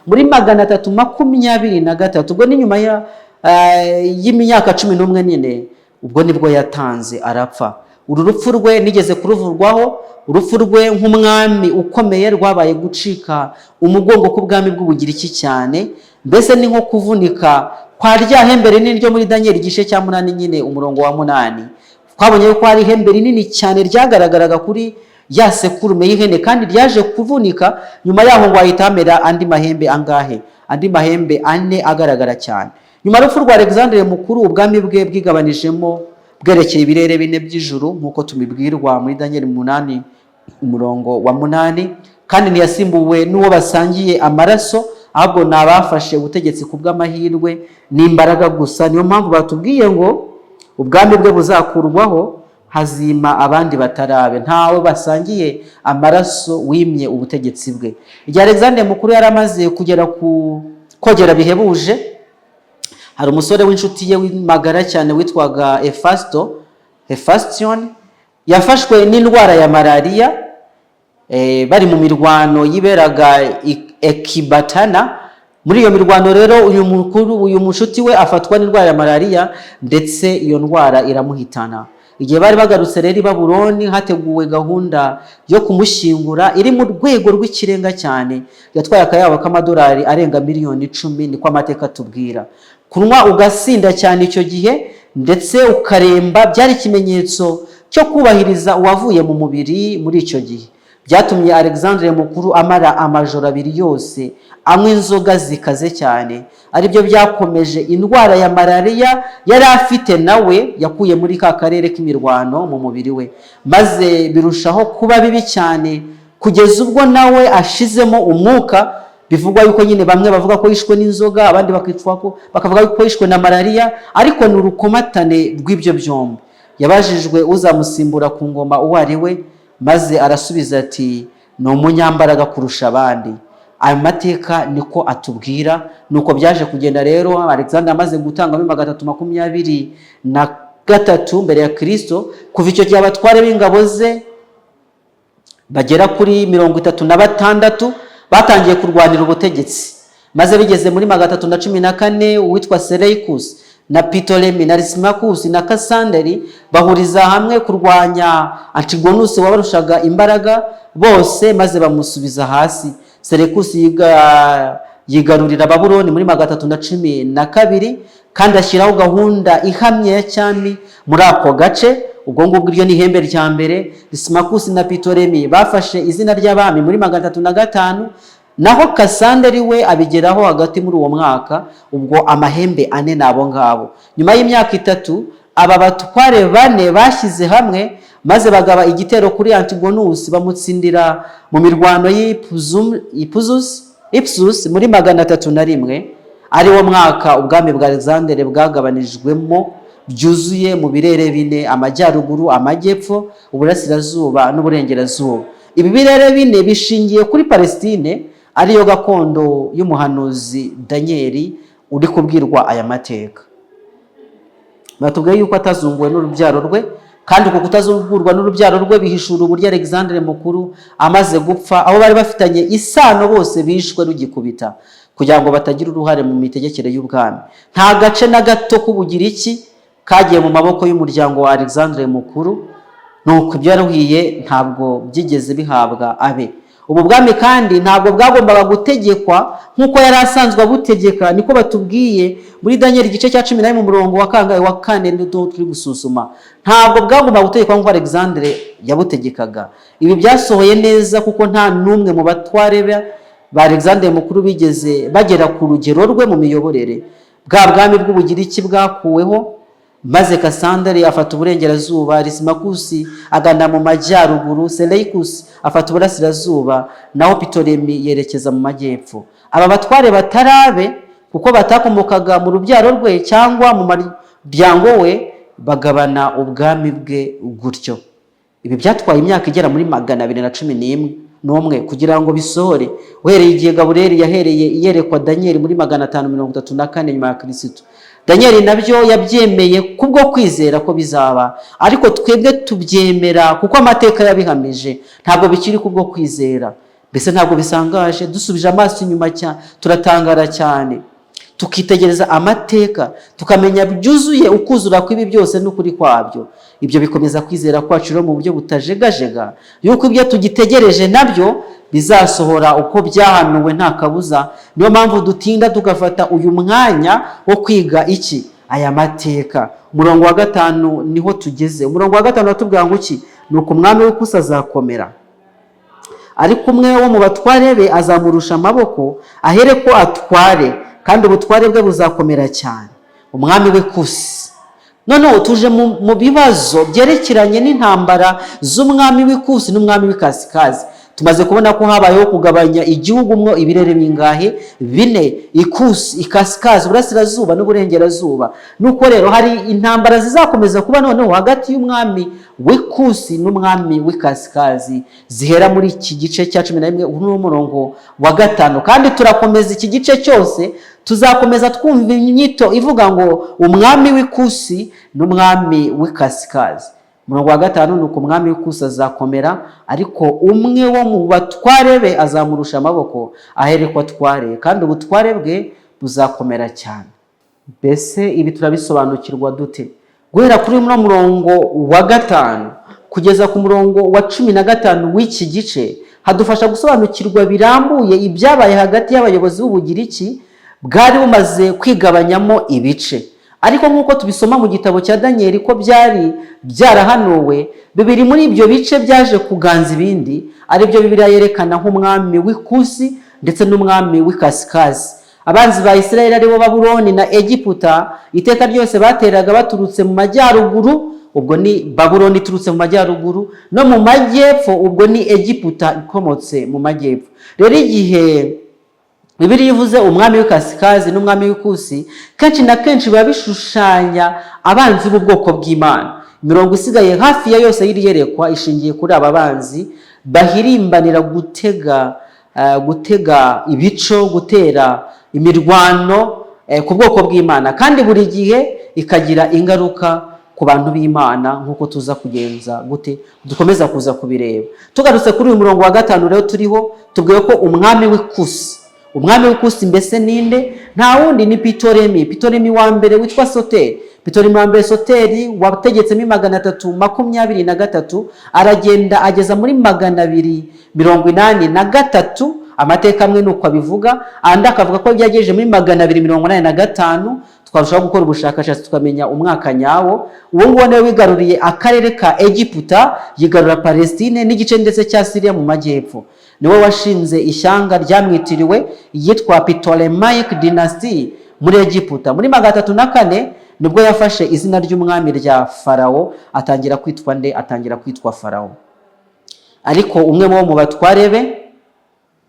muri 323, ubwo ni nyuma y'imyaka 11 nyine, ubwo nibwo yatanze arapfa. Uru rupfu rwe nigeze kuruvurwaho. Urupfu rwe nk'umwami ukomeye rwabaye gucika umugongo k'ubwami bw'Ubugiriki cyane. Mbese ni nko kuvunika kwa rya hembe rinini ryo muri Daniel igice cya 8 nyine, umurongo wa 8. Twabonye ko hari ihembe rinini cyane ryagaragaraga kuri ya sekurume y'ihene, kandi ryaje kuvunika. Nyuma yaho ngo hahita hamera andi mahembe angahe? Andi mahembe ane agaragara cyane. Nyuma y'urupfu rwa Alexandre Mukuru, ubwami bwe bwigabanijemo bwerekeye ibirere bine by'ijuru, nk'uko tubibwirwa muri Daniel 8 umurongo wa 8. Kandi ntiyasimbuwe n'uwo basangiye amaraso, ahubwo ni abafashe ubutegetsi ku bw'amahirwe n'imbaraga gusa. Niyo mpamvu batubwiye ngo ubwami bwe buzakurwaho, hazima abandi batarabe. Ntawe basangiye amaraso wimye ubutegetsi bwe. Igihe Alexandre Mukuru yari amaze kugera ku kogera bihebuje, hari umusore w'inshuti ye w'imagara cyane witwaga Efasto, Hephaestion, yafashwe n'indwara ya malariya bari mu mirwano yiberaga Ekibatana. Muri iyo mirwano rero, uyu mukuru, uyu mushuti we afatwa n'indwara ya malariya, ndetse iyo ndwara iramuhitana. Igihe bari bagarutse rero i Babuloni, hateguwe gahunda yo kumushyingura iri mu rwego rw'ikirenga cyane, yatwaye akayabo k'amadolari arenga miliyoni 10, niko amateka atubwira. Kunywa ugasinda cyane icyo gihe ndetse ukaremba byari ikimenyetso cyo kubahiriza uwavuye mu mubiri muri icyo gihe. Byatumye Alexandre Mukuru amara amajoro 2 yose anywa inzoga zikaze cyane, aribyo byakomeje indwara ya malariya yari afite, nawe yakuye muri ka karere k'imirwano mu mubiri we, maze birushaho kuba bibi cyane kugeza ubwo nawe ashizemo umwuka. Bivugwa yuko nyine bamwe bavuga ko yishwe n'inzoga, abandi bakitwa ko bakavuga yuko yishwe na malariya, ariko ni urukomatane rw'ibyo byombi. Yabajijwe uzamusimbura ku ngoma uwo ari we, maze arasubiza ati: "Ni umunyambaraga kurusha abandi." Ayo mateka niko atubwira. Nuko byaje kugenda rero. Alexander amaze gutanga muri 323. gatatu mbere ya Kirisito. Kuva icyo gihe, abatware b'ingabo ze bagera kuri 36 batangiye kurwanira ubutegetsi, maze bigeze muri 314, uwitwa Seleucus na Ptolemy na Lysimachus na Kasanderi bahuriza hamwe kurwanya Antigonus wabarushaga imbaraga bose, maze bamusubiza hasi. Seleucus yigarurira Babuloni muri 312, kandi ashyiraho gahunda ihamye ya cyami muri ako gace. Ubwo ngubwo iryo ni ihembe rya mbere. Lysimachus na Ptolemy bafashe izina ry'abami muri 305, naho Kasanderi we abigeraho hagati muri uwo mwaka. Ubwo amahembe ane ni abo ngabo. Nyuma y'imyaka 3, aba batware bane bashyize hamwe maze bagaba igitero kuri Antigonus, bamutsindira mu mirwano y'Ipsus muri 301, ari wo mwaka ubwami bwa Alexandre bwagabanijwemo byuzuye mu birere bine: amajyaruguru, amajyepfo, uburasirazuba n'uburengerazuba. Ibi birere bine bishingiye kuri Palestine, ariyo gakondo y'umuhanuzi Daniyeli uri kubwirwa aya mateka. Batubwiye yuko atazunguwe n'urubyaro rwe, kandi uku kutazungurwa n'urubyaro rwe bihishura uburyo Alexandre Mukuru amaze gupfa, abo bari bafitanye isano bose bishwe rugikubita kugira ngo batagira uruhare mu mitegekere y'ubwami. Nta gace na gato k'Ubugiriki kagiye mu maboko y'umuryango wa Alexandre Mukuru. Nuko ibyo yaruhiye ntabwo byigeze bihabwa abe. Ubu bwami kandi ntabwo bwagombaga gutegekwa nk'uko yari asanzwe abutegeka. Niko batubwiye muri Daniel igice cya 11, umurongo wa kangahe? Wa kane, niwo turi gusuzuma. Ntabwo bwagombaga gutegekwa nk'uko Alexandre yabutegekaga. Ibi byasohoye neza, kuko nta n'umwe mu batware ba Alexandre Mukuru bigeze bagera ku rugero rwe mu miyoborere. Bwa bwami bw'Ubugiriki bwakuweho, maze Kasandari afata uburengerazuba, Lisimakusi agana mu majyaruguru, Seleukusi afata uburasirazuba, naho Pitolemi yerekeza mu majyepfo. Aba batware batarabe, kuko batakomokaga mu rubyaro rwe cyangwa mu muryango we, bagabana ubwami bwe gutyo. Ibi byatwaye imyaka igera muri 211 kugira ngo bisohore, uhereye igihe Gaburiyeli yahereye yerekwa Daniyeli muri 534 nyuma ya Kirisitu. Daniyeli nabyo yabyemeye kubwo kwizera ko bizaba, ariko twebwe tubyemera kuko amateka yabihamije, ntabwo bikiri kubwo kwizera. Mbese ntabwo bisangaje? Dusubije amaso inyuma cyane, turatangara cyane, tukitegereza amateka, tukamenya byuzuye ukuzura kw'ibi byose n'ukuri kwabyo. Ibyo bikomeza kwizera kwacu rero mu buryo butajegajega yuko ibyo tugitegereje nabyo bizasohora uko byahanuwe nta kabuza. Niyo mpamvu dutinda tugafata uyu mwanya wo kwiga iki? Aya mateka. Umurongo wa gatanu niho tugeze. Umurongo wa gatanu watubwira ngo iki? Ni uko umwami w'ikusi azakomera, ariko umwe wo mu batware be azamurusha amaboko, ahere ko atware, kandi ubutware bwe buzakomera cyane. Umwami w'ikusi. Noneho tuje mu bibazo byerekeranye n'intambara z'umwami w'ikusi n'umwami w'ikasikazi. Tumaze kubona ko habayeho kugabanya igihugu mwo ibirere bingahe? Bine: ikusi, ikasikazi, uburasirazuba n'uburengerazuba. Nuko rero hari intambara zizakomeza kuba noneho hagati y'umwami w'ikusi n'umwami w'ikasikazi, zihera muri iki gice cya 11 n'umurongo wa gatanu. Kandi turakomeza iki gice cyose, tuzakomeza twumva inyito ivuga ngo umwami w'ikusi n'umwami w'ikasikazi. Umurongo wa gatanu ni uko umwami w'ikusi azakomera, ariko umwe wo mu batware be azamurusha amaboko, ahereko atware, kandi ubutware bwe buzakomera cyane. Mbese ibi turabisobanukirwa dute? Guhera kuri uno murongo wa gatanu kugeza ku murongo wa 15 w'iki gice hadufasha gusobanukirwa birambuye ibyabaye hagati y'abayobozi b'Ubugiriki bwari bumaze kwigabanyamo ibice. Ariko nk'uko tubisoma mu gitabo cya Daniyeli ko byari byarahanuwe, bibiri muri ibyo bice byaje kuganza ibindi, aribyo Bibiliya yerekana nk'umwami w'ikusi ndetse n'umwami w'ikasikazi. Abanzi ba Isirayeli, aribo Babuloni na Egiputa, iteka ryose bateraga baturutse mu majyaruguru, ubwo ni Babuloni iturutse mu majyaruguru, no mu majyepfo, ubwo ni Egiputa ikomotse mu majyepfo. Rero igihe Bibiliya ivuze umwami w'ikasikazi n'umwami w'ikusi, kenshi na kenshi biba bishushanya abanzi b'ubwoko bw'Imana. Imirongo isigaye hafi ya yose y'iri yerekwa ishingiye kuri aba banzi bahirimbanira gutega ibico, gutera imirwano ku bwoko bw'Imana, kandi buri gihe ikagira ingaruka ku bwoko bw'Imana. ku bantu b'Imana, nk'uko tuza kugenza gute, dukomeza kuza kubireba. Tugarutse kuri uyu murongo wa 5 rero turiho, tubwiwe ko umwami w'Ikusi, umwami w'Ikusi mbese ninde? Nta wundi, ni Pitoremi, Pitoremi wa mbere witwa Soteri. Pitoremi wa mbere Soteri wategetsemo 323, aragenda ageza muri 283. Amateka amwe ni uko abivuga, andi akavuga ko byagejeje muri 285. Twarushaho gukora ubushakashatsi tukamenya umwaka nyawo. Uwo nguwo niwe wigaruriye akarere ka Egiputa, yigarura Palestine n'igice ndetse cya Siriya mu majyepfo. Niwe washinze ishyanga ryamwitiriwe yitwa Ptolemaic Dynasty muri Egiputa. Muri 304 nibwo yafashe izina ry'umwami rya Farawo. Atangira kwitwa nde? Atangira kwitwa Farawo. Ariko umwe mu batware be,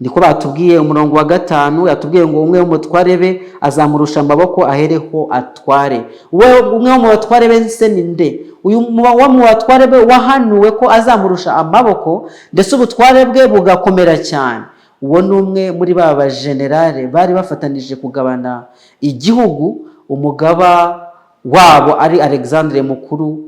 niko batubwiye umurongo wa 5, yatubwiye ngo umwe mu batware be azamurusha amaboko, ahereho atware. Umwe mu batware be se ni nde? Uyu wo mu batware be wahanuwe ko azamurusha amaboko, ndetse ubutware bwe bugakomera cyane, uwo ni umwe muri ba bajenerale bari bafatanije kugabana igihugu umugaba wabo ari Alexandre Mukuru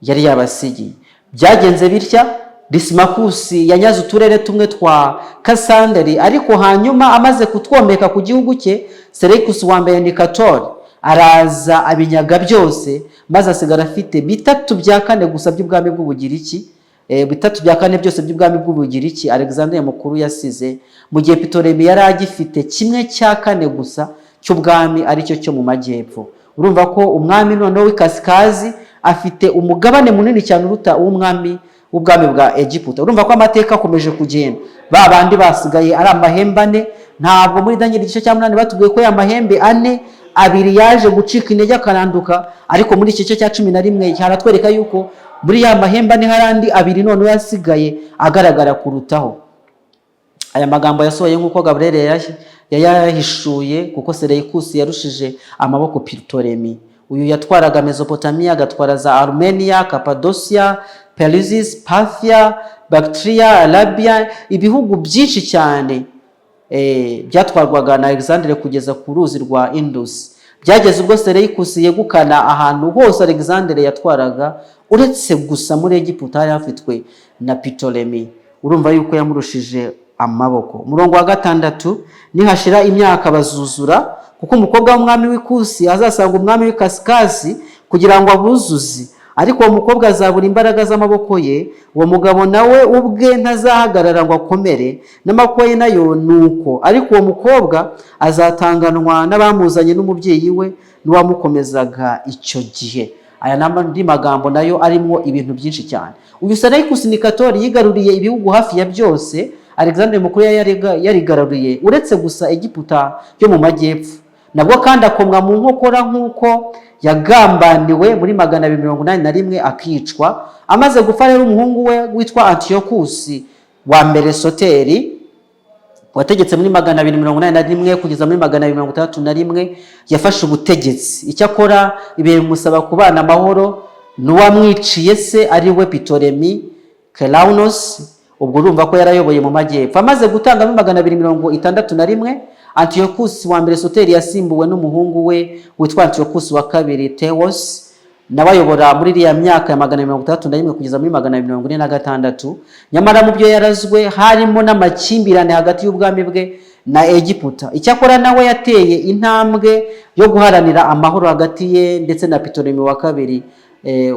yari yabasigiye. Byagenze bitya: Lisimakusi yanyaze uturere tumwe twa Kasanderi, ariko hanyuma amaze kutwomeka ku gihugu cye, Seleukusi wa mbere Nikatori araza abinyaga byose, maze asigara afite 3/4 gusa by'ubwami bw'Ubugiriki, 3/4 byose by'ubwami bw'Ubugiriki Alexandre Mukuru yasize, mu gihe Ptolemy yari agifite 1/4 gusa cy'ubwami, aricyo cyo mu majyepfo. Urumva ko umwami noneho w'ikasikazi afite umugabane munini cyane uruta uw'umwami w'ubwami bwa Egiputa. Urumva ko amateka akomeje kugenda, ba bandi basigaye ari amahembe ane. Ntabwo muri Daniel igice cya 8 batubwiye ko ya mahembe ane, abiri yaje gucika intege akaranduka? Ariko muri iki gice cya 11 haratwereka yuko muri ya mahembe ane hari andi abiri noneho yasigaye agaragara kurutaho. Aya magambo yasohoye nk'uko Gaburiyeli yayahishuye, kuko Seleukusi yarushije amaboko Ptolemy. Uyu yatwaraga Mesopotamiya, agatwara za Armenia, Kapadosia, Perizis, Parthia, Bactria, Arabia, ibihugu byinshi cyane byatwarwaga na Alexandre kugeza ku ruzi rwa Indus. Byageze ubwo Seleukusi yegukana ahantu hose Alexandre yatwaraga, uretse gusa muri Egiputa hari hafitwe na Ptolemy. Urumva yuko yamurushije amaboko. Umurongo wa 6: nihashira imyaka bazuzura, kuko umukobwa w'umwami w'Ikusi azasanga umwami w'Ikasikasi kugira ngo abuzuze, ariko uwo mukobwa azabura imbaraga z'amaboko ye. Uwo mugabo nawe ubwe ntazahagarara ngo akomere, n'amaboko ye nayo ni uko. Ariko uwo mukobwa azatanganwa n'abamuzanye n'umubyeyi we n'uwamukomezaga icyo gihe. Aya ni andi magambo nayo arimo ibintu byinshi cyane. Uyu Seleukusi Nikatori yigaruriye ibihugu hafi ya byose Alexandre Mukuru yari yarigaruriye, uretse gusa Egiputa yo mu majyepfo. Nabwo kandi akomwa mu nkokora nk'uko yagambaniwe muri 281, akicwa. Amaze gupfa rero, umuhungu we witwa Antiyokusi wa mbere Soteri, wategetse muri 281 kugeza muri 261, yafashe ubutegetsi. Icyakora ibihe bimusaba kubana amahoro n'uwamwiciye se, ari we Ptolemy Keraunos. Ubwo urumva ko yarayoboye mu majyepfo. Amaze gutanga muri 261, Antiyokusi wa mbere Soteri yasimbuwe n'umuhungu we witwa Antiyokusi wa kabiri Teos, nawe ayobora muri iriya myaka ya 261 kugeza muri 246. Nyamara mu byo yarazwe harimo n'amakimbirane hagati y'ubwami bwe na Egiputa. Icyakora nawe yateye intambwe yo guharanira amahoro hagati ye ndetse na Ptolemy wa kabiri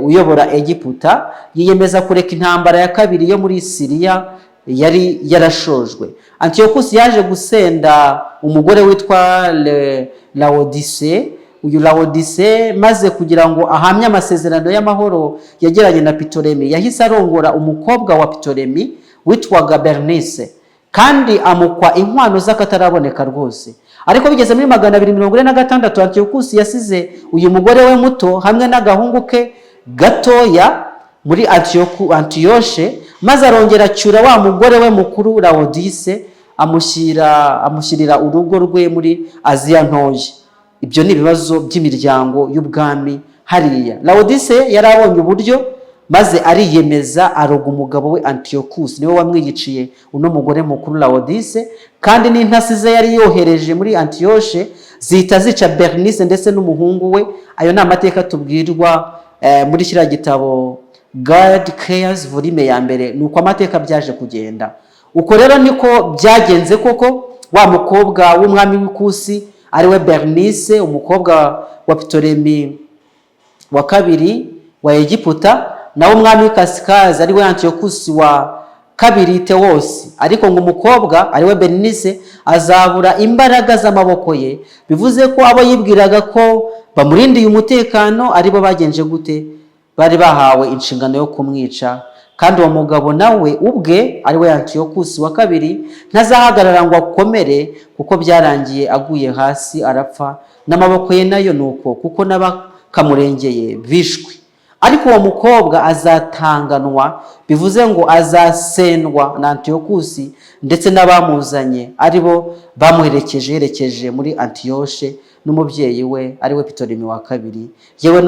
uyobora Egiputa. Yiyemeza kureka intambara ya kabiri yo muri Siriya yari yarashojwe. Antiyokusi yaje gusenda umugore witwa Laodise. Uyu Laodise, maze kugira ngo ahamye amasezerano y'amahoro yagiranye na Ptolemy, yahise arongora umukobwa wa Ptolemy witwaga Bernice, kandi amukwa inkwano z'akataraboneka rwose. Ariko bigeze muri 246, Antiyokusi yasize uyu mugore we muto hamwe n'agahungu ke gatoya muri Antiyoshe, maze arongera acyura wa mugore we mukuru Laodise, amushyirira urugo rwe muri Aziya Ntoya. Ibyo ni ibibazo by'imiryango y'ubwami hariya. Laodise yari abonye uburyo, maze ariyemeza aroga umugabo we Antiyokusi. Niwe wamwiyiciye uno mugore mukuru Laodise, kandi n'intasi ze yari yohereje muri Antiyoshe zihita zica Bernice ndetse n'umuhungu we. Ayo ni amateka tubwirwa. muri kiriya gitabo God Cares, volume ya mbere. Ni uko amateka byaje kugenda. Uko rero niko byagenze koko. Wa mukobwa w'umwami w'Ikusi, ariwe Bernice, umukobwa wa Ptolemy wa kabiri wa Egiputa, nawe umwami w'Ikasikazi, ariwe Antiyokusi wa kabiri Tewosi. Ariko ngo umukobwa, ariwe Bernice, azabura imbaraga z'amaboko ye. Bivuze ko abo yibwiraga ko bamurindiye umutekano aribo bagenje gute? Bari bahawe inshingano yo kumwica. Kandi uwo mugabo nawe ubwe, ariwe Antiyokusi wa kabiri, ntazahagarara ngo akomere, kuko byarangiye aguye hasi arapfa, n'amaboko ye nayo ni uko, kuko n'abakamurengeye bishwe. Ariko uwo mukobwa azatanganwa, bivuze ngo azasendwa na Antiyokusi ndetse n'abamuzanye, aribo bamuherekeje yerekeje muri Antiyoshe, n'umubyeyi we, ariwe Ptolemy wa kabiri, yewe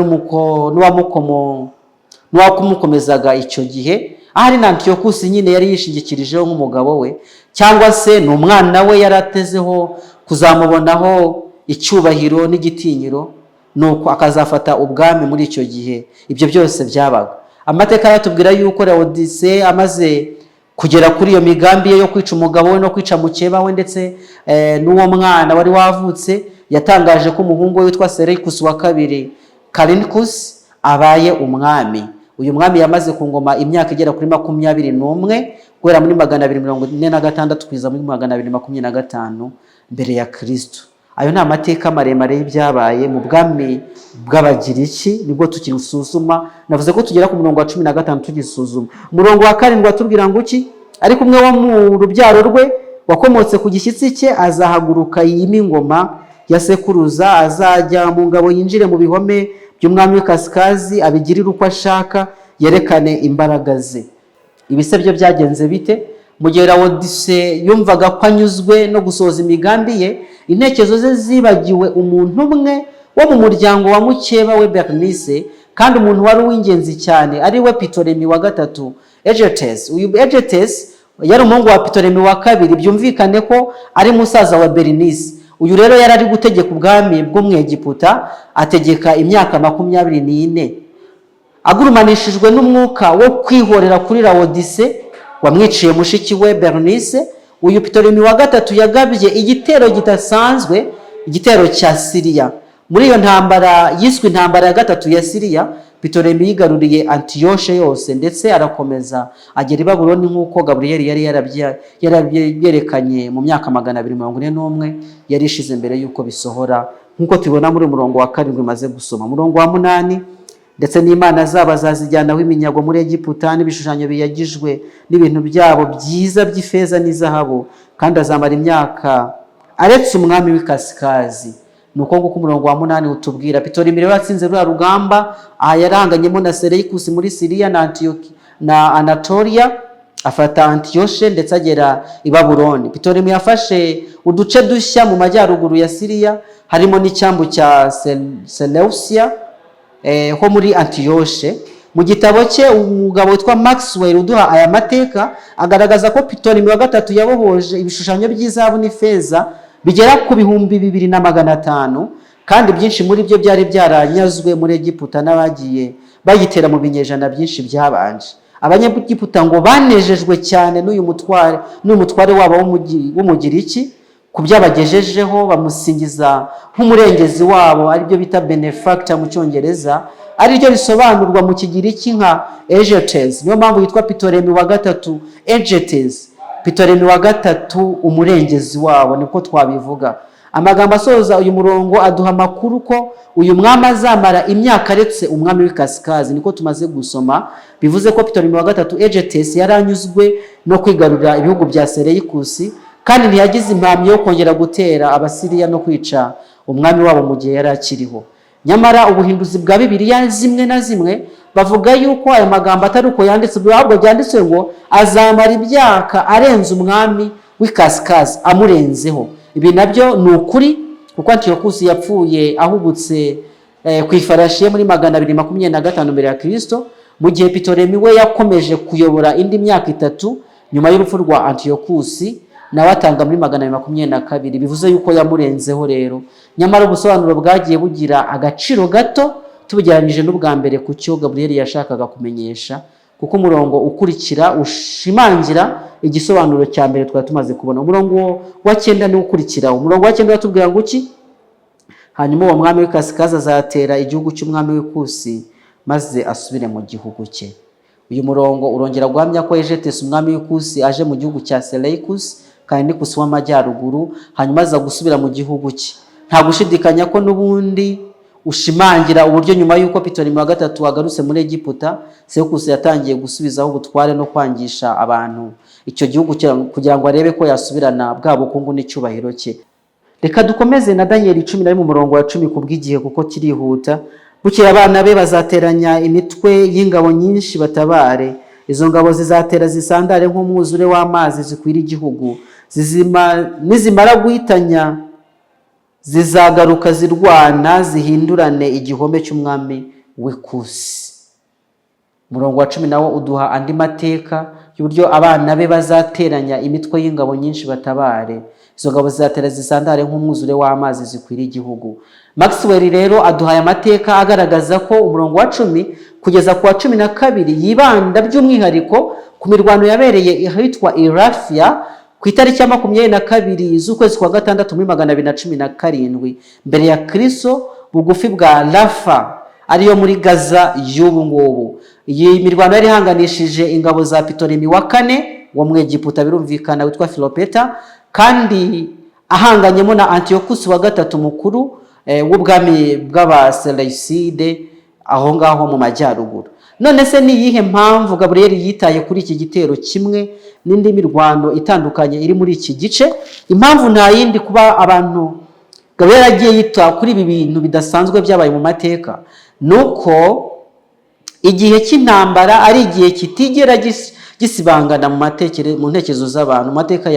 n'uwakumukomezaga icyo gihe. Ahari na Antiyokusi nyine yari yishingikirijeho nk'umugabo we, cyangwa se ni umwana we yari atezeho kuzamubonaho icyubahiro n'igitinyiro, nuko akazafata ubwami muri icyo gihe. Ibyo byose byabaga. Amateka yatubwira yuko Laodise amaze kugera kuri iyo migambi ye yo kwica umugabo we no kwica mukeba we ndetse n'uwo mwana wari wavutse, yatangaje ko umuhungu we witwa Seleucus wa kabiri Callinicus abaye umwami. Uyu mwami yamaze ku ngoma imyaka igera kuri 21, guhera muri 246 kugeza muri 225 mbere ya Kristo. Ayo ni amateka maremare y'ibyabaye mu bwami bw'Abagiriki, nibwo tukisuzuma. Navuze ko tugera ku murongo wa 15 tugisuzuma. Umurongo wa 7 watubwira ngo iki? Ariko umwe wo mu rubyaro rwe wakomotse ku gishyitsi cye azahaguruka yima ingoma ya sekuruza, azajya mu ngabo, yinjire mu bihome by'umwami w'Ikasikazi, abigirire uko ashaka, yerekane imbaraga ze. Ibise byo byagenze bite? Mu gihe Lawodise yumvaga ko anyuzwe no gusohoza imigambi ye, intekerezo ze zibagiwe umuntu umwe wo mu muryango wa mukeba we Bernice, kandi umuntu wari uw'ingenzi cyane, ari we Ptolemy wa gatatu Egetes. Uyu Egetes yari umuhungu wa Ptolemy wa kabiri, byumvikane ko ari musaza wa Bernice. Uyu rero yari ari gutegeka ubwami bwo mu Egiputa, ategeka imyaka 24. Agurumanishijwe n'umwuka wo kwihorera kuri Lawodise wamwiciye mushiki we Bernice, uyu Ptolemy wa gatatu yagabye igitero kidasanzwe, igitero cya Siriya. Muri iyo ntambara yiswe intambara ya gatatu ya Siriya, Ptolemy yigaruriye Antiyoshe yose, ndetse arakomeza agera i Babuloni, nk'uko Gaburiyeli yari yarabyerekanye mu myaka 241 yari ishize mbere y'uko bisohora, nk'uko tubibona muri umurongo wa 7 maze gusoma. Umurongo wa 8: ndetse n'imana zabo azazijyanaho iminyago muri Egiputa, n'ibishushanyo biyagijwe n'ibintu byabo byiza by'ifeza n'izahabu, kandi azamara imyaka aretse umwami w'Ikasikazi. Ni uko nguko umurongo wa 8 utubwira. Ptolemy rero yatsinze ruriya rugamba aha yarahanganyemo na Seleucus muri Siriya na Antiyoki na Anatolia, afata Antiyoshe ndetse agera i Babuloni. Ptolemy yafashe uduce dushya mu majyaruguru ya Siriya, harimo n'icyambu cya Seleucia ho muri Antiyoshe. Mu gitabo cye, umugabo witwa Maxwell uduha aya mateka agaragaza ko Ptolemy wa gatatu yabohoje ibishushanyo by'izahabu n'ifeza bigera ku 2500, kandi byinshi muri byo byari byaranyazwe muri Egiputa n'abagiye bayitera mu binyejana byinshi byabanje. Abanyegiputa ngo banejejwe cyane n'uyu mutware wabo w'Umugiriki ku byo abagejejeho, bamusingiza nk'umurengezi wabo, aribyo bita benefactor mu Cyongereza, ariryo risobanurwa mu Kigiriki nka Egetes. Niyo mpamvu yitwa Ptolemy wa gatatu Egetes, Ptolemy wa gatatu umurengezi wabo, niko twabivuga. Amagambo asoza uyu murongo aduha amakuru ko uyu mwami azamara imyaka aretse umwami w'Ikasikazi, niko tumaze gusoma. Bivuze ko Ptolemy wa gatatu Egetes yari anyuzwe no kwigarurira ibihugu bya Seleukusi, kandi ntiyagize impamyi yo kongera gutera Abasiriya no kwica umwami wabo mu gihe yari akiriho. Nyamara ubuhinduzi bwa Bibiliya zimwe na zimwe bavuga yuko aya magambo atari uko yanditse, ahubwo byanditse ngo azamara imyaka arenze umwami w'Ikasikazi, amurenzeho. Ibi nabyo ni ukuri, kuko Antiyokusi yapfuye ahubutse ku ifarashi ye muri 225 mbere ya Kristo, mu gihe Ptolemy we yakomeje kuyobora indi myaka 3 nyuma y'urupfu rwa Antiyokusi, nawe atanga muri 222. Bivuze yuko yamurenzeho rero. Nyamara ubusobanuro bwagiye bugira agaciro gato. Tubugereranyije n'ubwa mbere ku cyo Gaburiyeli yashakaga kumenyesha, kuko umurongo ukurikira ushimangira igisobanuro cya mbere twari tumaze kubona. Umurongo wa 9 niwo ukurikira. Umurongo wa 9 uratubwira ngo iki? Hanyuma uwo mwami w'ikasikazi azatera igihugu cy'umwami w'ikusi, maze asubire mu gihugu cye. Uyu murongo urongera guhamya ko Ejetesi, umwami w'ikusi, aje mu gihugu cya Seleucus Callinicus w'amajyaruguru, hanyuma aza gusubira mu gihugu cye. Nta gushidikanya ko n'ubundi ushimangira uburyo nyuma y'uko Ptolemy wa gatatu agarutse muri Egiputa, Seleucus yatangiye gusubizaho ubutware no kwangisha abantu icyo gihugu kugira ngo arebe ko yasubirana bwa bukungu n'icyubahiro cye. Reka dukomeze na Daniyeli 11 umurongo wa 10 ku bw'igihe, kuko kirihuta. Bukeye abana be bazateranya imitwe y'ingabo nyinshi batabare. Izo ngabo zizatera zisandare nk'umwuzure w'amazi, zikwira igihugu. Nizimara guhitanya, zizagaruka zirwana, zihindurane igihome cy'umwami w'ikusi. Umurongo wa 10 nawo uduha andi mateka y'uburyo abana be bazateranya imitwe y'ingabo nyinshi batabare. Izo ngabo zizatera zisandare nk'umwuzure w'amazi, zikwira igihugu. Maxwell rero aduhaye amateka agaragaza ko umurongo wa 10 kugeza ku wa 12 yibanda by'umwihariko ku mirwano yabereye ahitwa Irafia ku itariki ya 22 z'ukwezi kwa gatandatu muri 217 mbere ya Kristo, bugufi bwa Rafa, ariyo muri Gaza y'ubu ngubu. Iyi mirwano yari ihanganishije ingabo za Ptolemy wa kane wo mu Egiputa, birumvikana witwa Philopeta, kandi ahanganyemo na Antiochus wa gatatu mukuru w'ubwami bw'Abaseleucide aho ngaho mu majyaruguru. None se ni iyihe mpamvu Gaburiyeli yitaye kuri iki gitero kimwe n'indi mirwano itandukanye iri muri iki gice? Impamvu nta yindi, kuba abantu Gaburiyeli agiye yita kuri ibi bintu bidasanzwe byabaye mu mateka, ni uko igihe cy'intambara ari igihe kitigera gisibangana mu ntekerezo z'abantu, mu mateka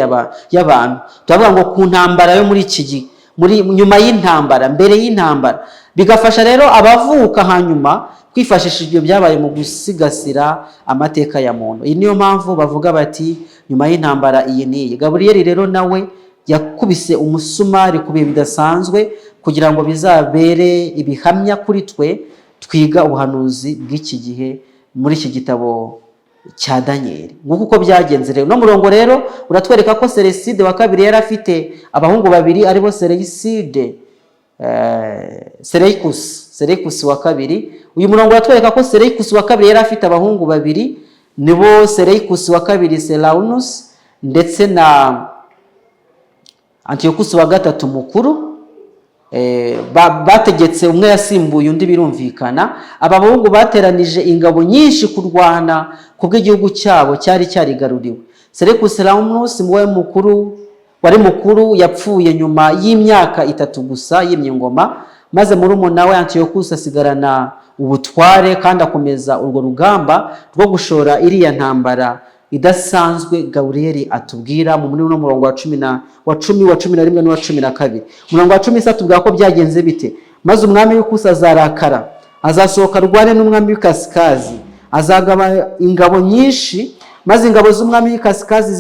y'abantu. Turavuga ngo ku ntambara yo muri iki gihe, muri nyuma y'intambara, mbere y'intambara, bigafasha rero abavuka hanyuma kwifashisha ibyo byabaye mu gusigasira amateka ya muntu. Iyi niyo mpamvu bavuga bati nyuma y'intambara iyi n'iyi. Gaburiyeli rero nawe yakubise umusumari ku bihe bidasanzwe kugira ngo bizabere ibihamya kuri twe twiga ubuhanuzi bw'iki gihe muri iki gitabo cya Daniyeli. Nguko uko byagenze rero. Uno murongo rero uratwereka ko Seleucide wa kabiri yari afite abahungu babiri, aribo Seleucide Seleucus wa kabiri. Uyu murongo uratwereka ko Seleucus wa kabiri yari afite abahungu babiri, nibo Seleucus wa kabiri Ceraunus ndetse na Antiochus wa gatatu mukuru. Bategetse umwe yasimbuye undi, birumvikana. Aba bahungu bateranije ingabo nyinshi kurwana ku bw'igihugu cyabo cyari cyarigaruriwe. Seleucus Ceraunus we mukuru wari mukuru yapfuye nyuma y'imyaka 3 gusa yimye ingoma, maze murumuna we Antiochus asigarana ubutware kandi akomeza urwo rugamba rwo gushora iriya ntambara idasanzwe Gaburiyeli atubwira mu muri uno murongo wa 10 na wa 10, wa 11 n'uwa 12. Umurongo wa 10 se atubwira ko byagenze bite? Maze umwami w'ikusi azarakara, azasohoka arwane n'umwami w'ikasikazi, azagaba ingabo nyinshi, maze ingabo z'umwami w'ikasikazi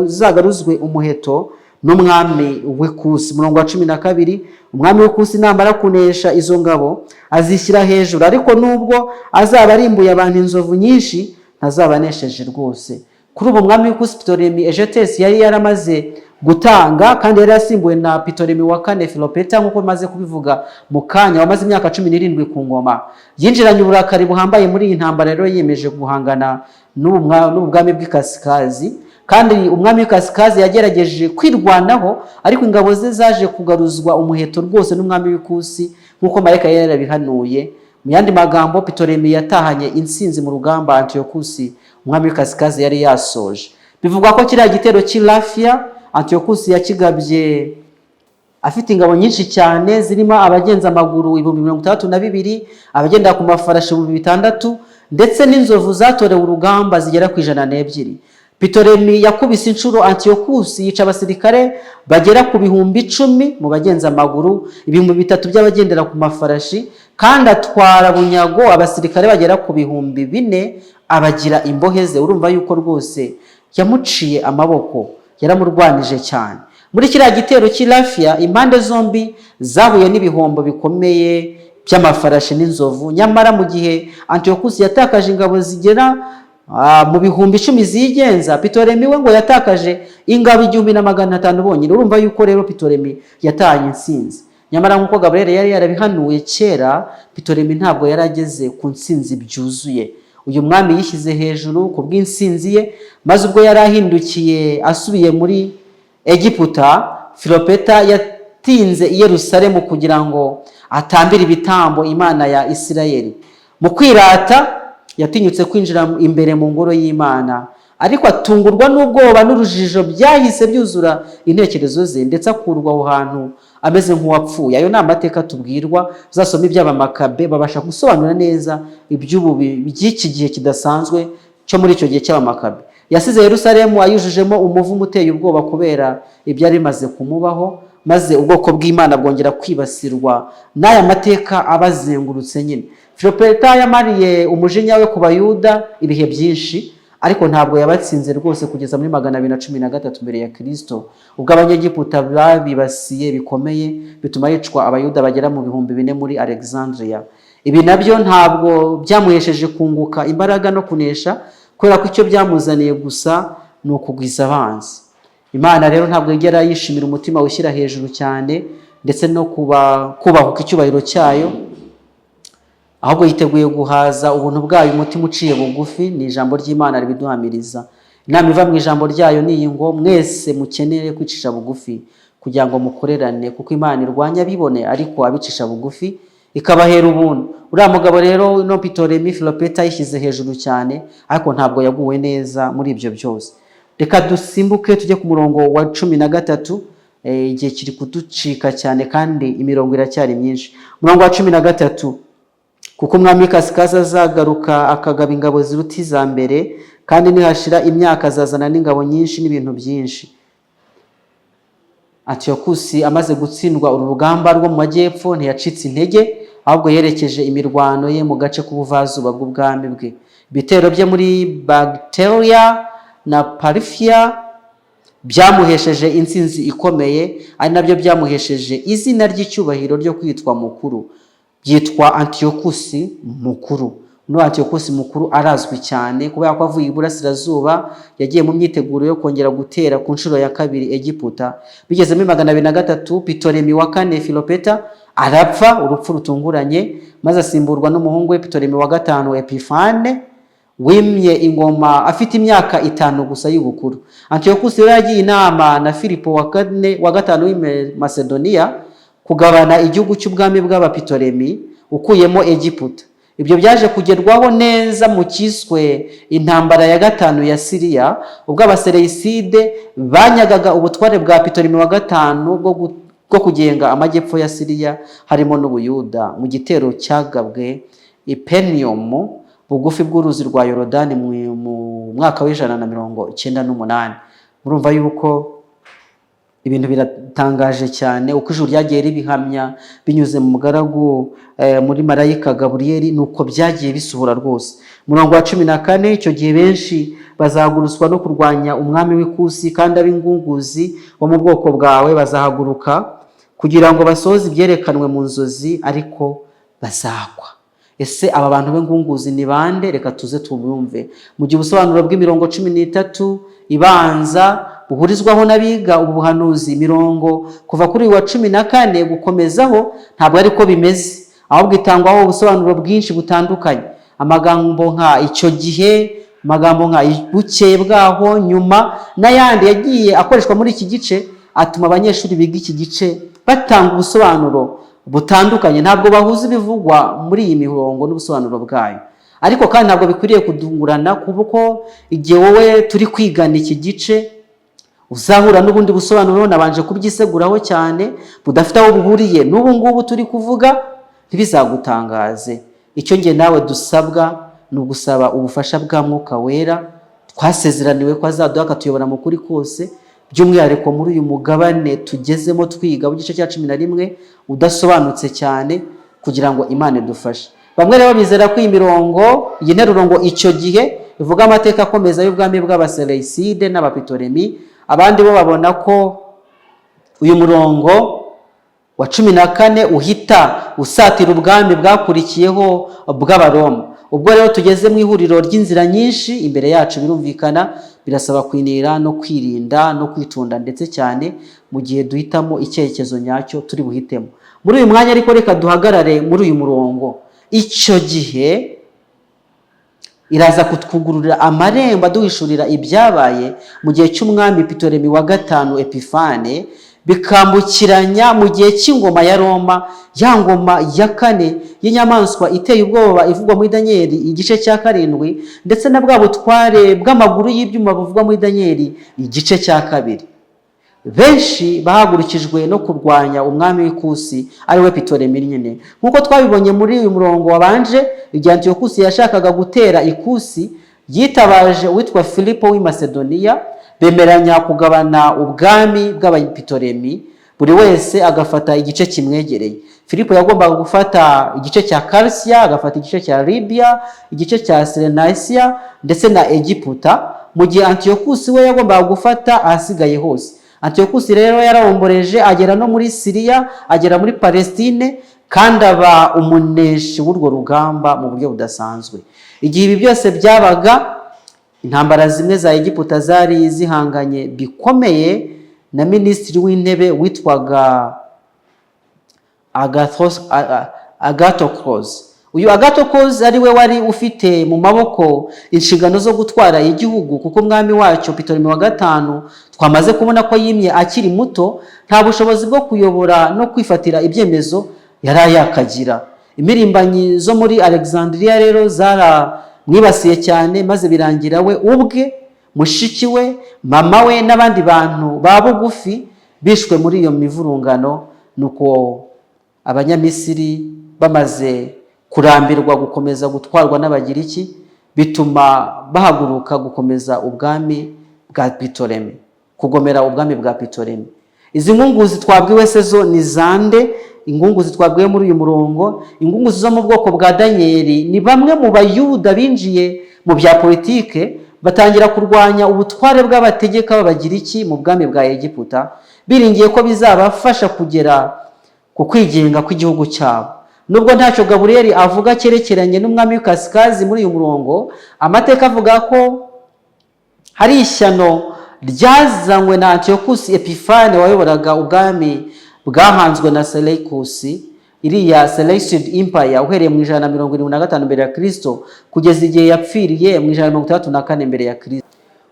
zizagaruzwe umuheto n'umwami w'ikusi. Umurongo wa 12: umwami w'ikusi namara kunesha izo ngabo, azishyira hejuru, ariko nubwo azaba arimbuye abantu inzovu nyinshi, ntazaba anesheje rwose. Kuri ubu umwami w'ikusi Ptolemy Ejetes yari yaramaze gutanga, kandi yari yasimbuwe na Ptolemy wa kane Philopeta, nk'uko maze kubivuga mu kanya, wamaze imyaka 17 ku ngoma. Yinjiranye uburakari buhambaye muri iyi ntambara rero, yiyemeje guhangana n'ubu bwami bw'ikasikazi. Kandi umwami w'ikasikazi yagerageje kwirwanaho, ariko ingabo ze zaje kugaruzwa umuheto rwose n'umwami w'ikusi, nk'uko marayika yari yarabihanuye. Mu yandi magambo, Ptolemy yatahanye intsinzi mu rugamba Antiochus, umwami w'ikasikazi, yari yasoje. Bivugwa ko kiriya gitero cy'i Rafiya Antiochus yakigabye afite ingabo nyinshi cyane, zirimo abagenza amaguru 62,000, abagendera ku mafarashi 6000, ndetse n'inzovu zatorewe urugamba zigera ku 102. Ptolemy yakubise inshuro Antiochus, yica abasirikare bagera ku 10,000 mu bagenza amaguru, 3000 by'abagendera ku mafarashi, kandi atwara bunyago abasirikare bagera ku 4000, abagira imbohe ze. Urumva yuko rwose yamuciye amaboko, yaramurwanije cyane. Muri kiriya gitero cy'i Rafiya, impande zombi zahuye n'ibihombo bikomeye. by'amafarashi n'inzovu. Nyamara mu gihe Antiyokusi yatakaje ingabo zigera mu 10,000 zigenza, Pitoremi we ngo yatakaje ingabo 1500 bonyine. Urumva yuko rero Pitoremi yatahanye intsinzi. Nyamara nk'uko Gaburiyeli yari yarabihanuye kera, Pitoremi ntabwo yari ageze ku ntsinzi byuzuye. Uyu mwami yishyize hejuru ku bw'intsinzi ye, maze ubwo yari ahindukiye asubiye muri Egiputa, Filopeta yatinze i Yerusalemu kugira ngo atambire ibitambo Imana ya Isirayeli. Mu kwirata yatinyutse kwinjira imbere mu ngoro y'Imana, ariko atungurwa n'ubwoba n'urujijo byahise byuzura intekerezo ze, ndetse akurwa aho hantu ameze nk'uwapfuye. Ayo ni amateka tubwirwa. Uzasoma iby'Abamakabe, babasha gusobanura neza iby'ubu by'iki gihe kidasanzwe cyo muri icyo gihe cy'Abamakabe. Yasize Yerusalemu ayujujemo umuvumo uteye ubwoba kubera ibyari bimaze kumubaho, maze ubwoko bw'Imana bwongera kwibasirwa n'aya mateka abazengurutse nyine. Filopeta yamariye umujinya we ku Bayuda ibihe byinshi, ariko ntabwo yabatsinze rwose kugeza muri 213 mbere ya Kirisito, ubwo Abanyegiputa babibasiye bikomeye, bituma hicwa Abayuda bagera mu 4000 muri Alexandria. Ibi nabyo ntabwo byamuhesheje kunguka imbaraga no kunesha, kubera ko icyo byamuzaniye gusa ni ukugwiza abanzi. Imana rero ntabwo yigera yishimira umutima wishyira hejuru cyane, ndetse no kuba kubahuka icyubahiro cyayo, ahubwo yiteguye guhaza ubuntu bwayo umutima uciye bugufi. Ni ijambo ry'Imana ribiduhamiriza. Inama iva mu ijambo ryayo ni iyi ngo: "Mwese mukenere kwicisha bugufi kugira ngo mukorerane, kuko Imana irwanya abibone, ariko abicisha bugufi ikabahera ubuntu." Uriya mugabo rero no Pitoremi Filopeta yishyize hejuru cyane, ariko ntabwo yaguwe neza muri ibyo byose. Reka dusimbuke tujye ku murongo wa 13. Igihe kiri kuducika cyane kandi imirongo iracyari myinshi. Umurongo wa 13: "Kuko umwami Kasikazi azagaruka akagaba ingabo ziruta iza mbere, kandi nihashira imyaka azazana n'ingabo nyinshi n'ibintu byinshi." Antiyokusi amaze gutsindwa uru rugamba rwo mu majyepfo, ntiyacitse intege, ahubwo yerekeje imirwano ye mu gace k'ubuvazuba bw'ubwami bwe. Ibitero bye muri Bagiteria na Parifiya byamuhesheje intsinzi ikomeye, ari nabyo byamuhesheje izina ry'icyubahiro ryo kwitwa mukuru, byitwa Antiyokusi Mukuru. No Antiyokusi Mukuru arazwi cyane kubera ko avuye iburasirazuba yagiye mu myiteguro yo kongera gutera ku nshuro ya kabiri Egiputa. Bigeze muri 203, Pitoremi wa kane Filopeta arapfa urupfu rutunguranye, maze asimburwa n'umuhungu we Pitoremi wa gatanu Epifane, wimye ingoma afite imyaka 5 gusa y'ubukuru. Antiyokusi rero yagiye inama na Filipo wa kane, wa gatanu w'i Masedoniya kugabana igihugu cy'ubwami bw'Abapitoremi ukuyemo Egiputa. Ibyo byaje kugerwaho neza mu cyiswe intambara ya gatanu ya Siriya, ubwo Abasereyiside banyagaga ubutware bwa Pitoremi wa gatanu bwo kugenga amajyepfo ya Siriya harimo n'Ubuyuda, mu gitero cyagabwe Ipeniyomu bugufi bw'uruzi rwa Yorodani mu mwaka w'198. Murumva yuko ibintu biratangaje cyane uko ijuru ryagiye ribihamya binyuze mu mugaragu muri marayika Gaburiyeli, ni uko byagiye bisohora rwose. Umurongo wa 14: "Icyo gihe benshi bazahagurutswa no kurwanya umwami w'Ikusi, kandi ab'ingunguzi bo mu bwoko bwawe bazahaguruka kugira ngo basohoze ibyerekanwe mu nzozi, ariko bazagwa." Ese aba bantu b'ingunguzi ni bande? Reka tuze tubumve. Mu gihe ubusobanuro bw'imirongo 13 ibanza buhurizwaho n'abiga ubu buhanuzi, imirongo kuva kuri uyu wa 14 gukomezaho ntabwo ariko bimeze, ahubwo itangwaho ubusobanuro bwinshi butandukanye. Amagambo nka "icyo gihe", amagambo nka "bukeye bwaho", "nyuma" n'ayandi yagiye akoreshwa muri iki gice atuma abanyeshuri biga iki gice batanga ubusobanuro butandukanye. Ntabwo bahuza ibivugwa muri iyi mirongo n'ubusobanuro bwayo. Ariko kandi ntabwo bikwiriye kudungurana, kuko igihe wowe turi kwigana iki gice uzahura n'ubundi busobanuro nabanje kubyiseguraho cyane, budafite aho buhuriye n'ubu ngubu turi kuvuga, ntibizagutangaze. Icyo nge nawe dusabwa ni ugusaba ubufasha bwa Mwuka Wera twasezeraniwe ko azaduha, akatuyobora mu kuri kose, by'umwihariko muri uyu mugabane tugezemo twiga w'igice cya 11 udasobanutse cyane, kugira ngo Imana idufashe. Bamwe rero bizera ko iyi mirongo, iyi nteruro ngo "icyo gihe", ivuga amateka akomeza y'ubwami bw'Abaseleyiside n'Abapitoremi. Abandi bo babona ko uyu murongo wa 14 uhita usatira ubwami bwakurikiyeho bw'Abaroma. Ubwo rero tugeze mu ihuriro ry'inzira nyinshi imbere yacu, birumvikana birasaba kwinira no kwirinda no kwitonda, ndetse cyane mu gihe duhitamo icyerekezo nyacyo turi buhitemo muri uyu mwanya. Ariko reka duhagarare muri uyu murongo. Icyo gihe iraza kutwugururira amarembo aduhishurira ibyabaye mu gihe cy'umwami Pitoremi wa gatanu Epifane, bikambukiranya mu gihe cy'ingoma ya Roma, ya ngoma ya kane y'inyamaswa iteye ubwoba ivugwa muri Daniyeli igice cya 7, ndetse na bwa butware bw'amaguru y'ibyuma buvugwa muri Daniyeli igice cya 2. Benshi bahagurukijwe no kurwanya umwami w'Ikusi, ari we Pitoremi nyine, nk'uko twabibonye muri uyu murongo wabanje. Igihe Antiyokusi yashakaga gutera Ikusi, yitabaje uwitwa Filipo w'i Masedoniya, bemeranya kugabana ubwami bw'Abapitoremi, buri wese agafata igice kimwegereye. Filipo yagombaga gufata igice cya Karisiya, agafata igice cya Libiya, igice cya Serenasiya ndetse na Egiputa, mu gihe Antiyokusi we yagombaga gufata ahasigaye hose. Antiyokusi rero yararomboreje, agera no muri Siriya, agera muri Palestine, kandi aba umuneshi w'urwo rugamba mu buryo budasanzwe. Igihe ibi byose byabaga, intambara zimwe za Egiputa zari zihanganye bikomeye na minisitiri w'intebe witwaga Agathocles. Uyu Agathocles ari we wari ufite mu maboko inshingano zo gutwara igihugu, kuko umwami wacyo Ptolemy wa gatanu twamaze kubona ko yimye akiri muto, nta bushobozi bwo kuyobora no kwifatira ibyemezo yari yakagira. Impirimbanyi zo muri Alexandria rero zaramwibasiye cyane, maze birangira we ubwe, mushiki we, mama we n'abandi bantu ba bugufi bishwe muri iyo mivurungano. Nuko Abanyamisiri bamaze kurambirwa gukomeza gutwarwa n'Abagiriki, bituma bahaguruka gukomeza ubwami bwa Pitoremi, kugomera ubwami bwa Pitoremi. Izi ngunguzi twabwiwe se zo ni zande? Ingunguzi twabwiwe muri uyu murongo, ingunguzi zo mu bwoko bwa Daniyeli, ni bamwe mu Bayuda binjiye mu bya politike, batangira kurwanya ubutware bw'abategeka b'Abagiriki mu bwami bwa Egiputa, biringiye ko bizabafasha kugera ku kwigenga kw'igihugu cyabo. Nubwo ntacyo Gaburiyeli avuga cyerekeranye n'umwami w'Ikasikazi muri uyu murongo, amateka avuga ko hari ishyano ryazanywe na Antiyokusi Epifane wayoboraga ubwami bwahanzwe na Seleukusi, iriya Seleucid Empire, uhereye mu 175 mbere ya Kristo kugeza igihe yapfiriye mu 164 mbere ya Kristo.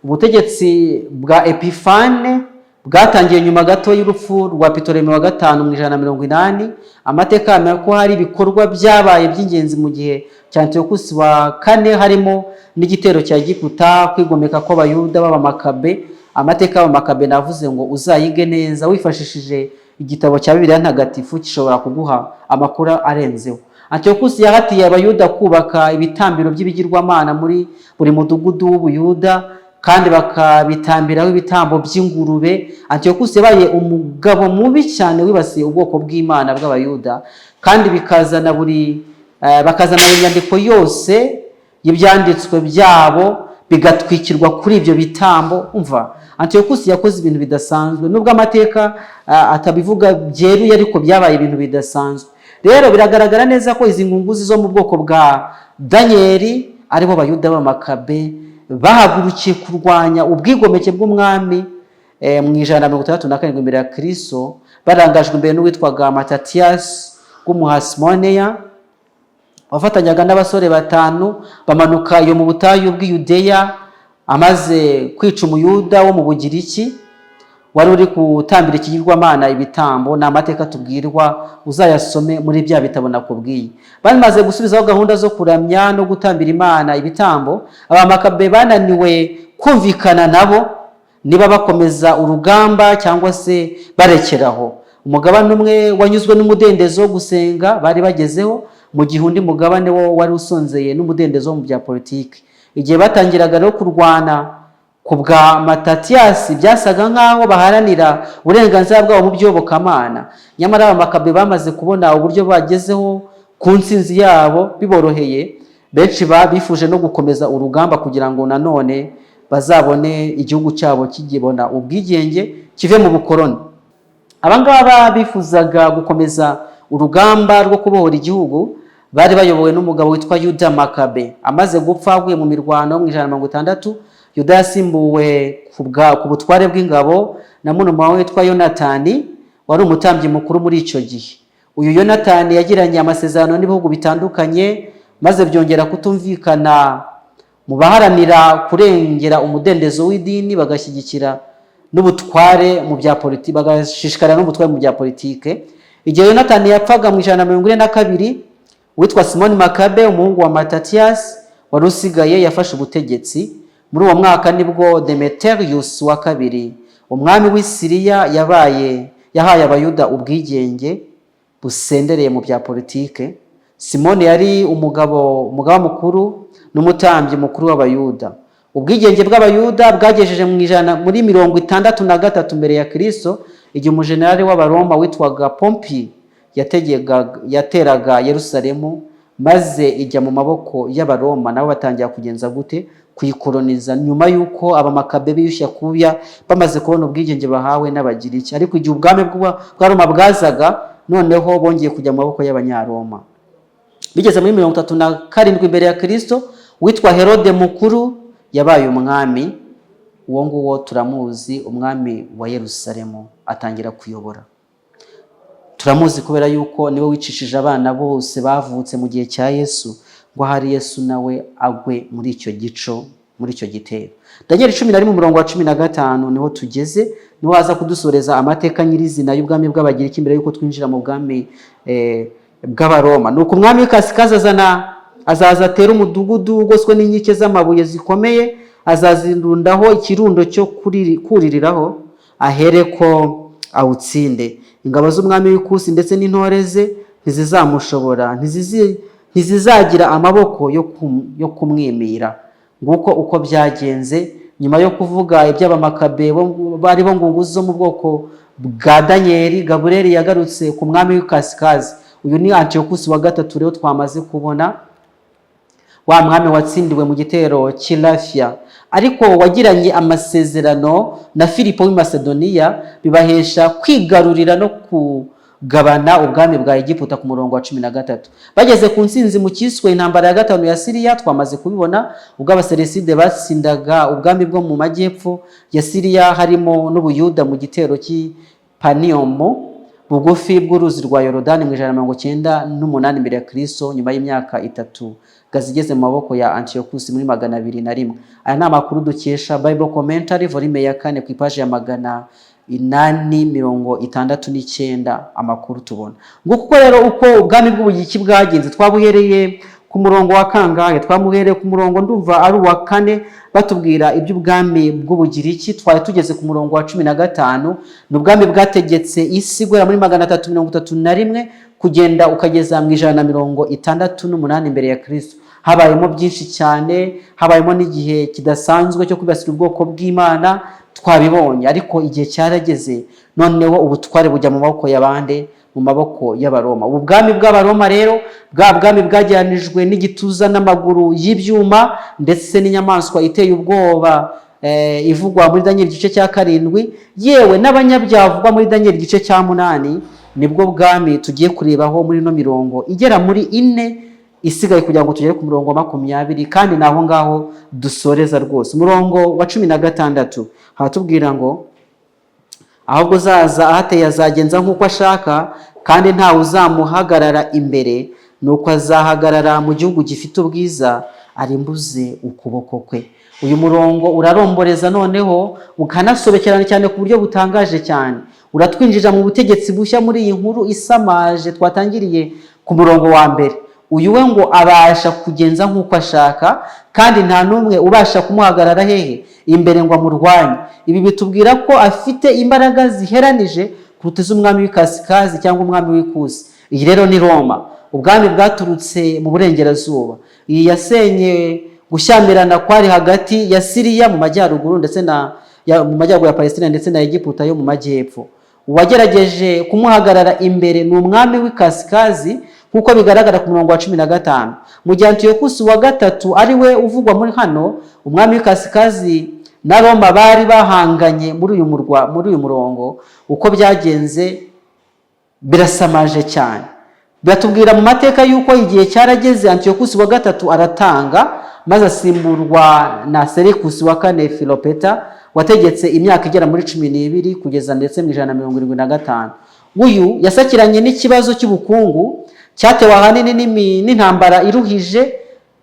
Ubutegetsi bwa Epifane bwatangiye nyuma gato y'urupfu rwa Ptolemy wa gatanu mu 180. Amateka ahamya ko hari ibikorwa byabaye by'ingenzi mu gihe cya Antiyokusi wa kane, harimo n'igitero cya Egiputa, kwigomeka kw'Abayuda b'Abamakabe. Amateka y'Abamakabe navuze ngo uzayige neza wifashishije igitabo cya Bibiliya Ntagatifu, gishobora kuguha amakuru arenzeho. Antiyokusi yahatiye Abayuda kubaka ibitambiro by'ibigirwamana muri buri mudugudu w'Ubuyuda, kandi bakabitambiraho ibitambo by'ingurube. Antiyokusi yabaye umugabo mubi cyane wibasiye ubwoko bw'Imana bw'Abayuda, kandi bikazana buri bakazana inyandiko yose y'ibyanditswe byabo, bigatwikirwa kuri ibyo bitambo. Umva, Antiyokusi yakoze ibintu bidasanzwe, nubwo amateka atabivuga byeruye, ariko byabaye ibintu bidasanzwe. Rero biragaragara neza ko izi ngunguzi zo mu bwoko bwa Daniyeli, aribo Bayuda b'Amakabe, bahagurukiye kurwanya ubwigomeke bw'umwami mu 167 mbere ya Kristo, barangajwe imbere n'uwitwaga Matatiyasi w'Umuhasimoneya, wafatanyaga n'abasore batanu, bamanuka iyo mu butayu bw'Iyudeya. Amaze kwica Umuyuda wo mu Bugiriki wari uri gutambira ikigirwamana ibitambo. Ni amateka tubwirwa, uzayasome muri bya bitabo nakubwiye. Bamaze gusubizaho gahunda zo kuramya no gutambira Imana ibitambo, Abamakabe bananiwe kumvikana nabo niba bakomeza urugamba cyangwa se barekeraho. Umugabane umwe wanyuzwe n'umudendezo wo gusenga bari bagezeho, mu gihe undi mugabane wo wari usonzeye n'umudendezo wo mu bya politiki. Igihe batangiraga rero kurwana ku bwa Matatiyasi, byasaga nk'aho baharanira uburenganzira bwabo mu by'Iyobokamana. Nyamara Abamakabe bamaze kubona uburyo bagezeho ku ntsinzi yabo biboroheye, benshi bifuje no gukomeza urugamba kugira ngo nanone bazabone igihugu cyabo kigibona ubwigenge, kive mu bukoroni. Abangaba bifuzaga gukomeza urugamba rwo kubohora igihugu bari bayobowe n'umugabo witwa Yuda Makabe. Amaze gupfa aguye mu mirwano mu 160, Yuda yasimbuwe ku butware bw'ingabo na murumuna we witwa Yonatani, wari umutambyi mukuru muri icyo gihe. Uyu Yonatani yagiranye amasezerano n'ibihugu bitandukanye, maze byongera kutumvikana mu baharanira kurengera umudendezo w'idini, bagashyigikira n'ubutware mu bya politiki, bagashishikarira n'ubutware mu bya politike. Igihe Yonatani yapfaga mu 142, witwa Simoni Makabe, umuhungu wa Matatiyasi wari usigaye, yafashe ubutegetsi. Muri uwo mwaka nibwo Demeterius wa kabiri, umwami w'i Siriya, yabaye yahaye Abayuda ubwigenge busendereye mu bya politike. Simoni yari umugaba mukuru n'umutambyi mukuru w'Abayuda. Ubwigenge bw'Abayuda bwagejeje mu 163 mbere ya Kristo, igihe umujenerali w'Abaroma witwaga Pompi yateraga Yerusalemu, maze ijya mu maboko y'Abaroma, nabo batangira kugenza gute? Kuyikoloniza, nyuma y'uko Abamakabe biyushya kuya bamaze kubona ubwigenge bahawe n'Abagiriki. Ariko igihe ubwami bwa Roma bwazaga, noneho bongeye kujya mu maboko y'Abanyaroma. Bigeze muri 37 mbere ya Kristo, witwa Herode Mukuru yabaye umwami. Uwo nguwo turamuzi, umwami wa Yerusalemu, atangira kuyobora. Turamuzi kubera yuko niwe wicishije abana bose bavutse mu gihe cya Yesu, ngo ahari Yesu nawe agwe muri icyo gico, muri icyo gitero. Daniel 11 umurongo wa 15 niho tugeze, niho haza kudusoreza amateka nyirizina y'ubwami bw'Abagiriki mbere yuko twinjira mu bwami bw'Abaroma. Nuko umwami w'ikasikazi azaza atera umudugudu ugoswe n'inkike z'amabuye zikomeye, azazirundaho ikirundo cyo kuririraho, ahereko awutsinde. Ingabo z'umwami w'ikusi ndetse n'intore ze ntizizamushobora, ntizizagira amaboko yo kumwimira. Nguko uko byagenze. Nyuma yo kuvuga iby'Abamakabe bari bo ngungu zo mu bwoko bwa Daniyeli, Gaburiyeli yagarutse ku mwami w'ikasikazi. Uyu ni Antiyokusi wa gatatu rero twamaze kubona, wa mwami watsindiwe mu gitero cy'i Rafiya, ariko wagiranye amasezerano na Filipo w'i Masedoniya, bibahesha kwigarurira no kugabana ubwami bwa Egiputa. Ku murongo wa 13, bageze ku ntsinzi mu cyiswe intambara ya gatanu ya Siriya. Twamaze kubibona ubwo Abasereside batsindaga ubwami bwo mu majyepfo ya Siriya, harimo n'Ubuyuda, mu gitero cy'i Paniyomo bugufi bw'uruzi rwa Yorodani mu 198 mbere ya Kristo, nyuma y'imyaka 3 Gaza igeze mu maboko ya Antiyokusi muri 201. Aya ni amakuru dukesha Bible Commentary, volume ya 4, ku ipaji ya 869. Amakuru tubona nguko uko rero uko ubwami bw'Ubugiriki bwagenze. Twabuhereye ku murongo wa kangahe? Twamuhereye ku murongo, ndumva ari uwa kane, batubwira iby'ubwami bw'Ubugiriki. Twari tugeze ku murongo wa 15. Ni ubwami bwategetse isi guhera muri 331 kugenda ukageza mu 168 mbere ya Kristo. Habayemo byinshi cyane, habayemo n'igihe kidasanzwe cyo kwibasira ubwoko bw'Imana, twabibonye. Ariko igihe cyarageze, noneho ubutware bujya mu maboko y'abande? Mu maboko y'Abaroma. Ubu bwami bw'Abaroma rero, bwa bwami bwajyanijwe n'igituza n'amaguru y'ibyuma ndetse n'inyamaswa iteye ubwoba ivugwa muri Daniel igice cya 7, yewe n'abanyabyaha bavugwa muri Daniel igice cya 8, nibwo bwami tugiye kurebaho muri ino mirongo igera muri ine isigaye kugira ngo tugere ku murongo wa 20, kandi ni aho ngaho dusoreza rwose. Umurongo wa 16 haratubwira ngo: "Ahubwo uzaza ahateye azagenza nk'uko ashaka, kandi ntawe uzamuhagarara imbere. Nuko azahagarara mu gihugu gifite ubwiza, arimbuze ukuboko kwe." Uyu murongo uraromboreza, noneho ukanasobekerana cyane ku buryo butangaje cyane. Uratwinjira mu butegetsi bushya muri iyi nkuru isamaje twatangiriye ku murongo wa mbere. Uyu we ngo abasha kugenza nk'uko ashaka, kandi nta n'umwe ubasha kumuhagarara hehe? Imbere ngo amurwanye. Ibi bitubwira ko afite imbaraga ziheranije kuruta iz'umwami w'ikasikazi cyangwa umwami w'ikusi. Iyi rero ni Roma, ubwami bwaturutse mu burengerazuba. Iyi yasenye gushyamirana kwari hagati ya Siriya mu majyaruguru ndetse na mu majyaruguru ya Palestina ndetse na Egiputa yo mu majyepfo. Uwagerageje kumuhagarara imbere ni umwami w'ikasikazi, nk'uko bigaragara ku murongo wa 15. Mu gihe Antiyokusi wa gatatu ari we uvugwa muri hano, umwami w'ikasikazi na Roma bari bahanganye muri uyu murwa, muri uyu murongo. Uko byagenze birasamaje cyane. Biratubwira mu mateka y'uko igihe cyarageze, Antiyokusi wa gatatu aratanga, maze asimburwa na Selekusi wa kane Filopeta, wategetse imyaka igera muri 12 kugeza ndetse mu 175. Uyu yasakiranye n'ikibazo cy'ubukungu cyatewe ahanini n'intambara iruhije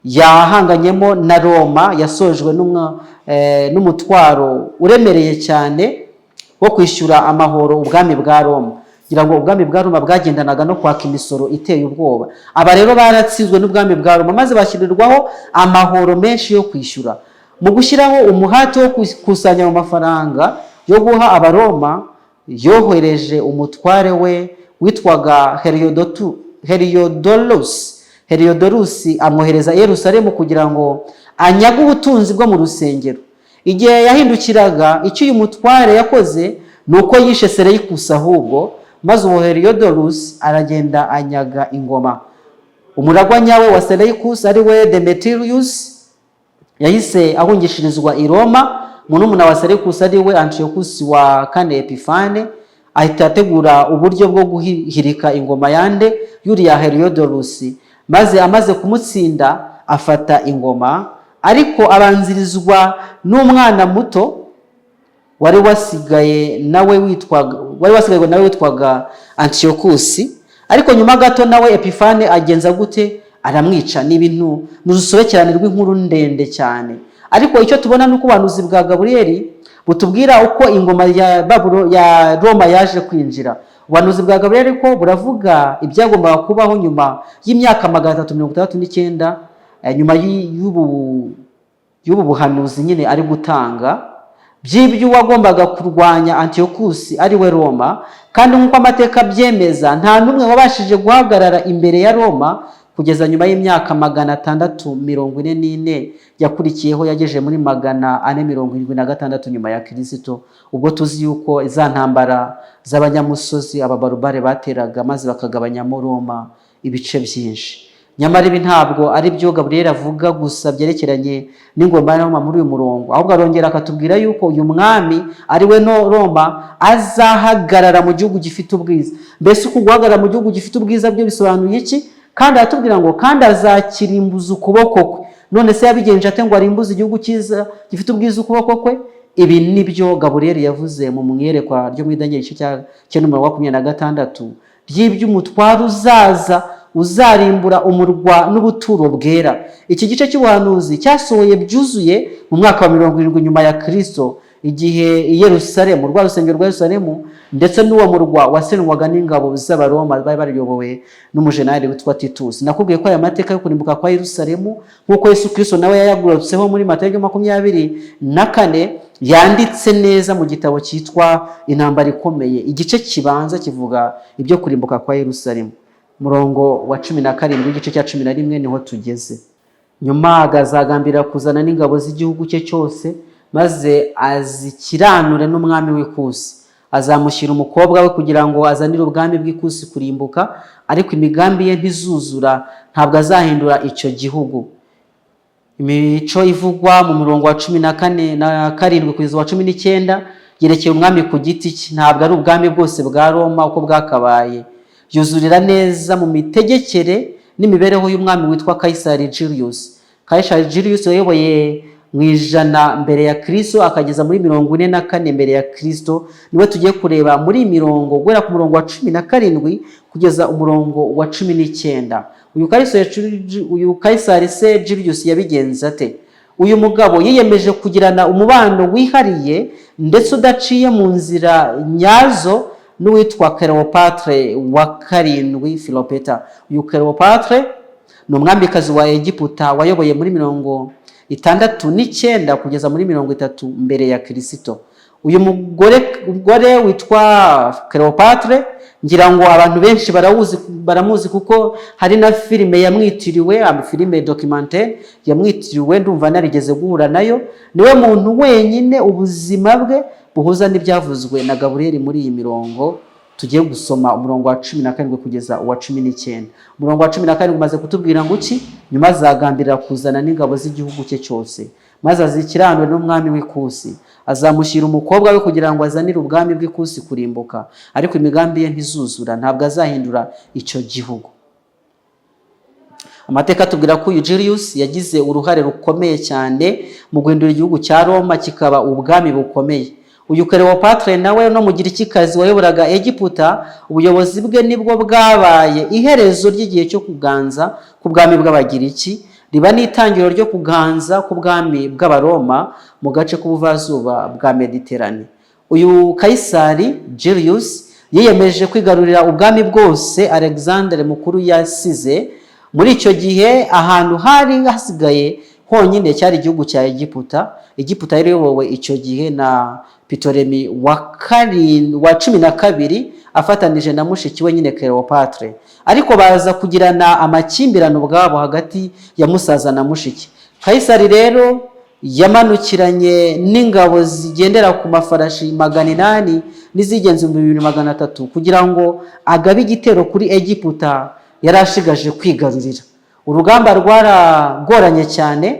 yahanganyemo na Roma, yasojwe n'umutwaro uremereye cyane wo kwishyura amahoro ubwami bwa Roma. Kugira ngo ubwami bwa Roma bwagendanaga no kwaka imisoro iteye ubwoba. Aba rero baratsinzwe n'ubwami bwa Roma, maze bashyirirwaho amahoro menshi yo kwishyura. Mu gushyiraho umuhati wo gukusanya ayo mafaranga yo guha Abaroma, yohereje umutware we witwaga Heliodorus. Heliodorus amwohereza i Yerusalemu kugira ngo anyage ubutunzi bwo mu rusengero. Igihe yahindukiraga, icyo uyu mutware yakoze ni uko yishe Seleyikusi ahubwo, maze uwo Heliodorus aragenda anyaga ingoma. Umuragwa nyawe wa Seleyikusi, ari we Demetrius, yahise ahungishirizwa i Roma. Murumuna wa Seleyikusi, ari we Antiyokusi wa kane Epifane, ahita ategura uburyo bwo guhirika ingoma yande yuriya Heliodorus, maze amaze kumutsinda afata ingoma, ariko abanzirizwa n'umwana muto wari wasigaye nawe witwaga wari wasigaye nawe witwaga Antiyokusi. Ariko nyuma gato nawe Epifane agenza gute? Aramwica. Ni ibintu, ni urusobekerane rw'inkuru ndende cyane, ariko icyo tubona ni uko ubuhanuzi bwa Gaburiyeli butubwira uko ingoma ya Baburo ya Roma yaje kwinjira. Ubuhanuzi bwa Gaburiyeli ko buravuga ibyagombaga kubaho nyuma y'imyaka 369 nyuma y'ubu buhanuzi nyine ari gutanga by'ibyo wagombaga kurwanya Antiyokusi, ari we Roma. Kandi nk'uko amateka abyemeza, nta n'umwe wabashije guhagarara imbere ya Roma kugeza nyuma y'imyaka 644 yakurikiyeho, yageje muri 476 nyuma ya Kirisito, ubwo tuzi yuko za ntambara z'abanyamusozi, ababarubare, bateraga maze bakagabanyamo Roma ibice byinshi. Nyamara ibi ntabwo ari byo Gaburiyeli avuga gusa byerekeranye n'ingoma ya Roma muri uyu murongo, ahubwo arongera akatubwira yuko uyu mwami, ari we no Roma, azahagarara mu gihugu gifite ubwiza. Mbese uku guhagarara mu gihugu gifite ubwiza byo bisobanuye iki? Kandi aratubwira ngo kandi azakirimbuza ukuboko kwe. None se yabigenje ate ngo arimbuze igihugu cyiza gifite ubwiza ukuboko kwe? Ibi nibyo Gaburiyeli yavuze mu mwiyerekwa ryo mu Daniel igice cya 9, umurongo wa 26, ry'iby'umutwaro uzaza uzarimbura umurwa n'ubuturo bwera. Iki gice cy'ubuhanuzi cyasohoye byuzuye mu mwaka wa 70 nyuma ya Kristo, igihe i Yerusalemu, rwa rusengero rwa Yerusalemu ndetse n'uwo murwa wasenwaga n'ingabo z'Abaroma bari bayobowe n'umujenali witwa Titus. Nakubwiye ko aya mateka yo kurimbuka kwa Yerusalemu, nk'uko Yesu Kristo nawe yayagurutseho muri Matayo 24, yanditse neza mu gitabo cyitwa Intambara Ikomeye. Igice kibanza kivuga ibyo kurimbuka kwa Yerusalemu. Murongo wa 17 w'igice cya 11 niho tugeze. Nyuma akazagambirira kuzana n'ingabo z'igihugu cye cyose, maze azikiranure n'umwami w'Ikusi. Azamushyira umukobwa we kugira ngo azanire ubwami bw'Ikusi kurimbuka, ariko imigambi ye ntizuzura, ntabwo azahindura icyo gihugu. Imico ivugwa mu murongo wa 14 na 7 kugeza uwa 19 yerekeye umwami ku giti cye, ntabwo ari ubwami bwose bwa Roma uko bwakabaye. Yuzurira neza mu mitegekere n'imibereho y'umwami witwa Kayisari Julius. Kayisari Julius wayoboye mu 100 mbere ya Kristo akageza muri 44 mbere ya Kristo, niwe tugiye kureba muri iyi mirongo, guhera ku murongo wa 17 kugeza umurongo wa 19. Uyu Kayisari se Julius yabigenza ate? Uyu mugabo yiyemeje kugirana umubano wihariye ndetse udaciye mu nzira nyazo n'uwitwa Cleopatre wa karindwi Philopeta. Uyu Cleopatre ni umwamikazi wa Egiputa wayoboye muri 69 kugeza muri 30 mbere ya Kirisito. Uyu mugore witwa Cleopatre, ngira ngo abantu benshi barawuzi, baramuzi, kuko hari na filime yamwitiriwe, filime documentaire yamwitiriwe, ndumva narigeze guhura nayo. Niwe muntu wenyine ubuzima bwe buhuza n'ibyavuzwe na Gaburiyeli muri iyi mirongo tugiye gusoma, umurongo wa 17 kugeza uwa 19. Umurongo wa 17 umaze kutubwira ngo iki? Nyuma azagambirira kuzana n'ingabo z'igihugu cye cyose, Maze azikiranure n'umwami w'Ikusi. Azamushyira umukobwa we kugira ngo azanire ubwami bw'Ikusi kurimbuka, ariko imigambi ye ntizuzura, ntabwo azahindura icyo gihugu. Amateka atubwira ko uyu Julius yagize uruhare rukomeye cyane mu guhindura igihugu cya Roma kikaba ubwami bukomeye. Uyu Cleopatre nawe no Mugirikikazi wayoboraga Egiputa, ubuyobozi bwe nibwo bwabaye iherezo ry'igihe cyo kuganza k'ubwami bw'Abagiriki, riba n'itangiriro ryo kuganza k'ubwami bw'Abaroma mu gace k'ubuvazuba bwa Mediterane. Uyu Kayisari Julius yiyemeje kwigarurira ubwami bwose Alexandre Mukuru yasize. Muri icyo gihe, ahantu hari hasigaye honyine cyari igihugu cya Egiputa. Egiputa yari iyobowe icyo gihe na Ptolemy wa 12, afatanije na mushiki we nyine Cleopatre, ariko baza kugirana amakimbirane ubwabo hagati ya musaza na mushiki. Kayisari rero yamanukiranye n'ingabo zigendera ku mafarashi 800 n'izigenza 2300 kugira ngo agabe igitero kuri Egiputa yari ashigaje kwigarurira. Urugamba rwaragoranye cyane,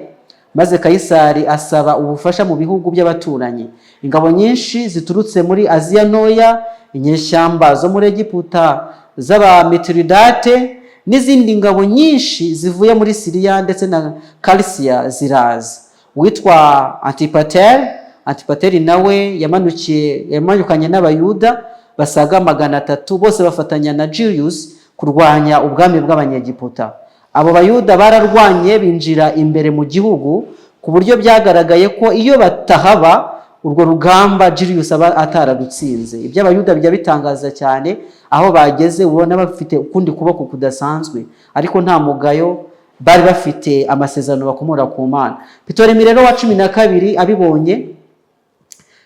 maze Kayisari asaba ubufasha mu bihugu by'abaturanyi. Ingabo nyinshi ziturutse muri Aziya Ntoya, inyeshyamba zo muri Egiputa z'Abamitiridate n'izindi ngabo nyinshi zivuye muri Siriya ndetse na Kalisiya ziraza. Uwitwa Antipateri, Antipateri nawe yamanukanye n'Abayuda basaga 300, bose bafatanya na Julius kurwanya ubwami bw'Abanyegiputa. Abo Bayuda bararwanye, binjira imbere mu gihugu, ku buryo byagaragaye ko iyo batahaba urwo rugamba Julius aba atararutsinze. Iby'Abayuda bijya bitangaza cyane, aho bageze ubona bafite ukundi kuboko kudasanzwe, ariko nta mugayo, bari bafite amasezerano bakomora ku Mana. Ptolemy rero wa 12 abibonye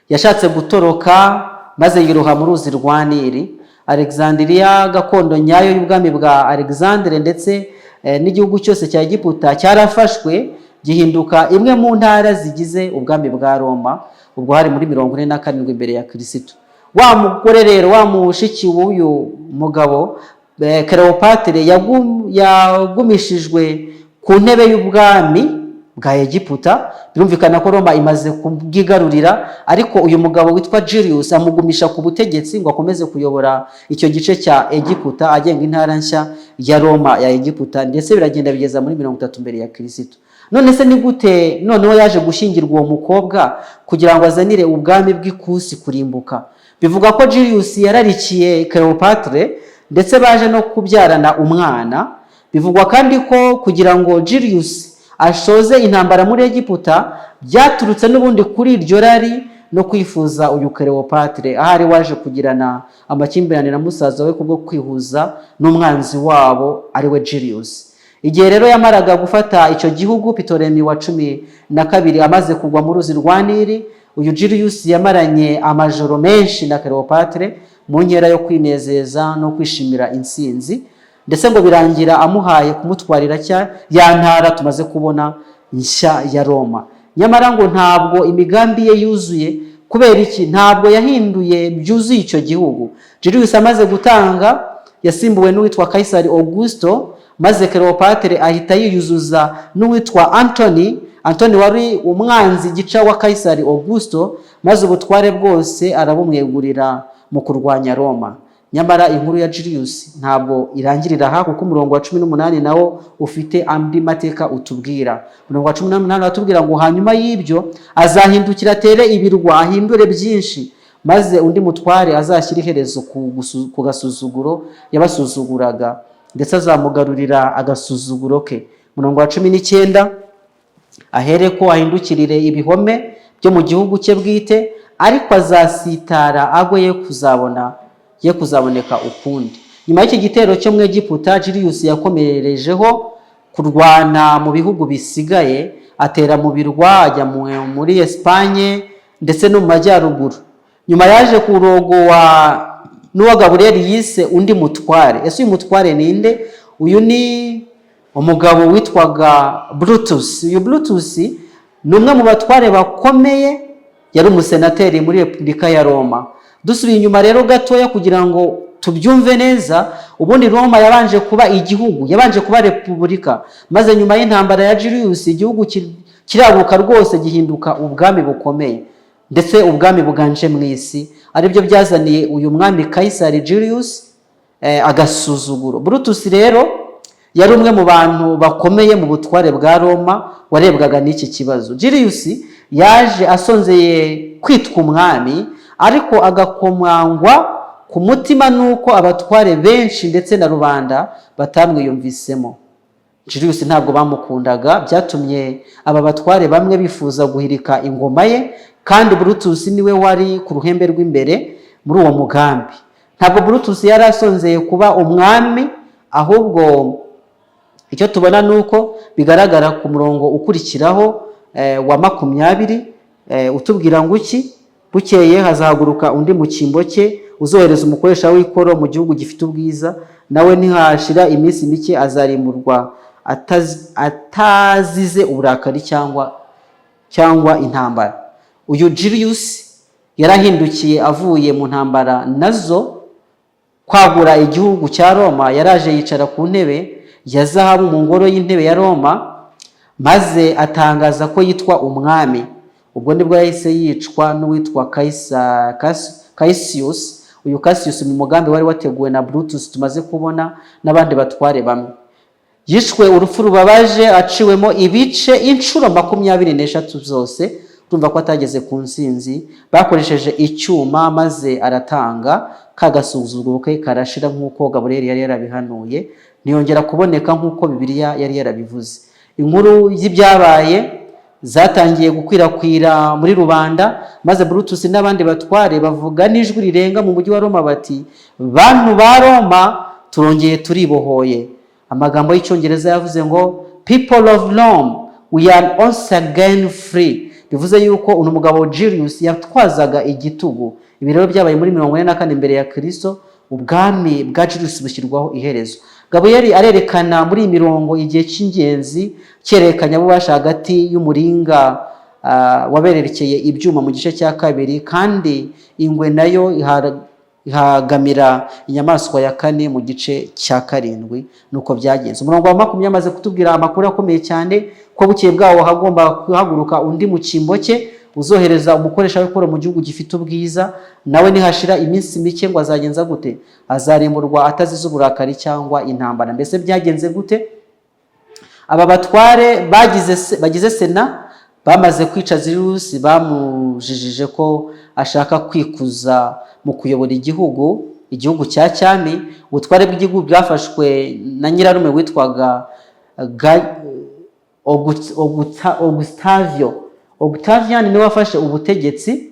yashatse gutoroka, maze yiroha mu ruzi rwa Nili. Alexandria, gakondo nyayo y'ubwami bwa Alexandre, ndetse n'igihugu cyose cya Egiputa cyarafashwe, gihinduka imwe mu ntara zigize ubwami bwa Roma. Ubwo hari muri 47 imbere ya Kirisitu. Wa mugore rero, wa mushiki w'uyu mugabo Cleopatre, yagumishijwe ku ntebe y'ubwami bwa Egiputa. Birumvikana ko Roma imaze kubwigarurira, ariko uyu mugabo witwa Julius amugumisha ku butegetsi ngo akomeze kuyobora icyo gice cya Egiputa, agenga intara nshya ya Roma ya Egiputa, ndetse biragenda bigeza muri 30 mbere ya Kirisitu. None se ni gute noneho yaje gushyingirwa uwo mukobwa kugira ngo azanire ubwami bw'Ikusi kurimbuka? Bivuga ko Julius yararikiye Cleopatre, ndetse baje no kubyarana umwana. Bivugwa kandi ko kugira ngo Julius ashoze intambara muri Egiputa byaturutse n'ubundi kuri iryo rari no kwifuza uyu Cleopatre, ahari waje kugirana amakimbirane na musaza we kubwo kwihuza n'umwanzi wabo, ari we Julius. Igihe rero yamaraga gufata icyo gihugu, Ptolemy wa 12 amaze kugwa mu ruzi rwa Nili, uyu Julius yamaranye amajoro menshi na Cleopatre mu nkera yo kwinezeza no kwishimira intsinzi, ndetse ngo birangira amuhaye kumutwarira cya ya ntara tumaze kubona nshya ya Roma. Nyamara ngo ntabwo imigambi ye yuzuye. Kubera iki? Ntabwo yahinduye byuzuye icyo gihugu. Julius amaze gutanga yasimbuwe n'uwitwa Kaisari Augusto, maze Cleopatre ahita yiyuzuza n'uwitwa Antony. Antony wari umwanzi gica wa Kaisari Augusto, maze ubutware bwose arabumwegurira mu kurwanya Roma. Nyamara inkuru ya Julius ntabwo irangirira aha, kuko umurongo wa 18 nawo ufite andi mateka utubwira. Umurongo wa 18 uratubwira ngo: "Hanyuma y'ibyo azahindukira atere ibirwa, ahindure byinshi, maze undi mutware azashyira iherezo ku gasuzuguro yabasuzuguraga, ndetse azamugarurira agasuzuguro ke." Umurongo wa 19: "Ahereko ahindukirire ibihome byo mu gihugu cye bwite, ariko azasitara agwe, ye kuzaboneka ukundi." Nyuma y'iki gitero cyo mu Egiputa, Julius yakomerejeho kurwana mu bihugu bisigaye, atera mu birwa, ajya muri Esipanye ndetse no mu majyaruguru. Nyuma yaje kurogowa n'uwo Gaburiyeli yise undi mutware. Ese uyu mutware ni nde? Uyu ni umugabo witwaga Brutus. Uyu Brutus ni umwe mu batware bakomeye, yari umusenateri muri Repubulika ya Roma. Dusubiye inyuma rero gatoya kugira ngo tubyumve neza, ubundi Roma yabanje kuba igihugu, yabanje kuba repubulika, maze nyuma y'intambara ya Julius igihugu Kiraguka rwose, gihinduka ubwami bukomeye, ndetse ubwami buganje mu isi, aribyo byazaniye uyu mwami Kayisari Julius agasuzuguro. Brutus rero yari umwe mu bantu bakomeye mu butware bwa Roma warebwaga n'iki kibazo. Julius yaje asonzeye kwitwa umwami, ariko agakomangwa ku mutima n'uko abatware benshi ndetse na rubanda batamwiyumvisemo. Julius ntabwo bamukundaga, byatumye aba batware bamwe bifuza guhirika ingoma ye, kandi Brutus niwe wari ku ruhembe rw'imbere muri uwo mugambi. Ntabwo Brutus yari asonzeye kuba umwami, ahubwo icyo tubona ni uko bigaragara ku murongo ukurikiraho wa 20, utubwira ngo iki? "Bukeye hazahaguruka undi mu cyimbo cye, uzohereza umukoresha w'ikoro mu gihugu gifite ubwiza, nawe ntihashira iminsi mike azarimburwa atazize uburakari cyangwa intambara." Uyu Julius yarahindukiye avuye mu ntambara nazo kwagura igihugu cya Roma. Yaraje yicara ku ntebe ya zahabu mu ngoro y'intebe ya Roma, maze atangaza ko yitwa umwami. Ubwo nibwo yahise yicwa n'uwitwa Cassius. Uyu Cassius, mu mugambi wari wateguwe na Brutus tumaze kubona n'abandi batware bamwe, yishwe urupfu rubabaje, aciwemo ibice inshuro 23 zose. Urumva ko atageze ku nsinzi. Bakoresheje icyuma maze aratanga, ka gasuzuguro ke karashira nk'uko Gaburiyeli yari yarabihanuye. Ntiyongera kuboneka nk'uko Bibiliya yari yarabivuze. Inkuru y'ibyabaye zatangiye gukwirakwira muri rubanda, maze Brutus n'abandi batware bavuga n'ijwi rirenga mu mujyi wa Roma bati: "Bantu ba Roma, turongeye turibohoye." Amagambo y'Icyongereza yavuze ngo: "People of Rome, we are once again free." Bivuze yuko uyu mugabo Julius yatwazaga igitugu. Ibi rero byabaye muri 44 mbere ya Kristo, ubwami bwa Julius bushyirwaho iherezo. Gaburiyeli arerekana muri iyi mirongo igihe cy'ingenzi cyerekanyabubasha hagati y'umuringa wabererekeye ibyuma mu gice cya kabiri, kandi ingwe nayo ihagamira inyamaswa ya kane mu gice cya karindwi. Nuko byagenze. Umurongo wa 20 amaze kutubwira amakuru akomeye cyane, ko bukeye bwawo hagomba guhaguruka undi mu cyimbo cye, uzohereza umukoresha w'ikoro mu gihugu gifite ubwiza, nawe nihashira iminsi mike ngo azagenza gute? Azarimburwa atazize uburakari cyangwa intambara. Mbese byagenze gute? Aba batware bagize sena bamaze kwica Julius, bamujijije ko ashaka kwikuza mu kuyobora igihugu cya cyami. Ubutware bw'igihugu bwafashwe na nyirarume witwaga Octavio. Octavian niwe wafashe ubutegetsi.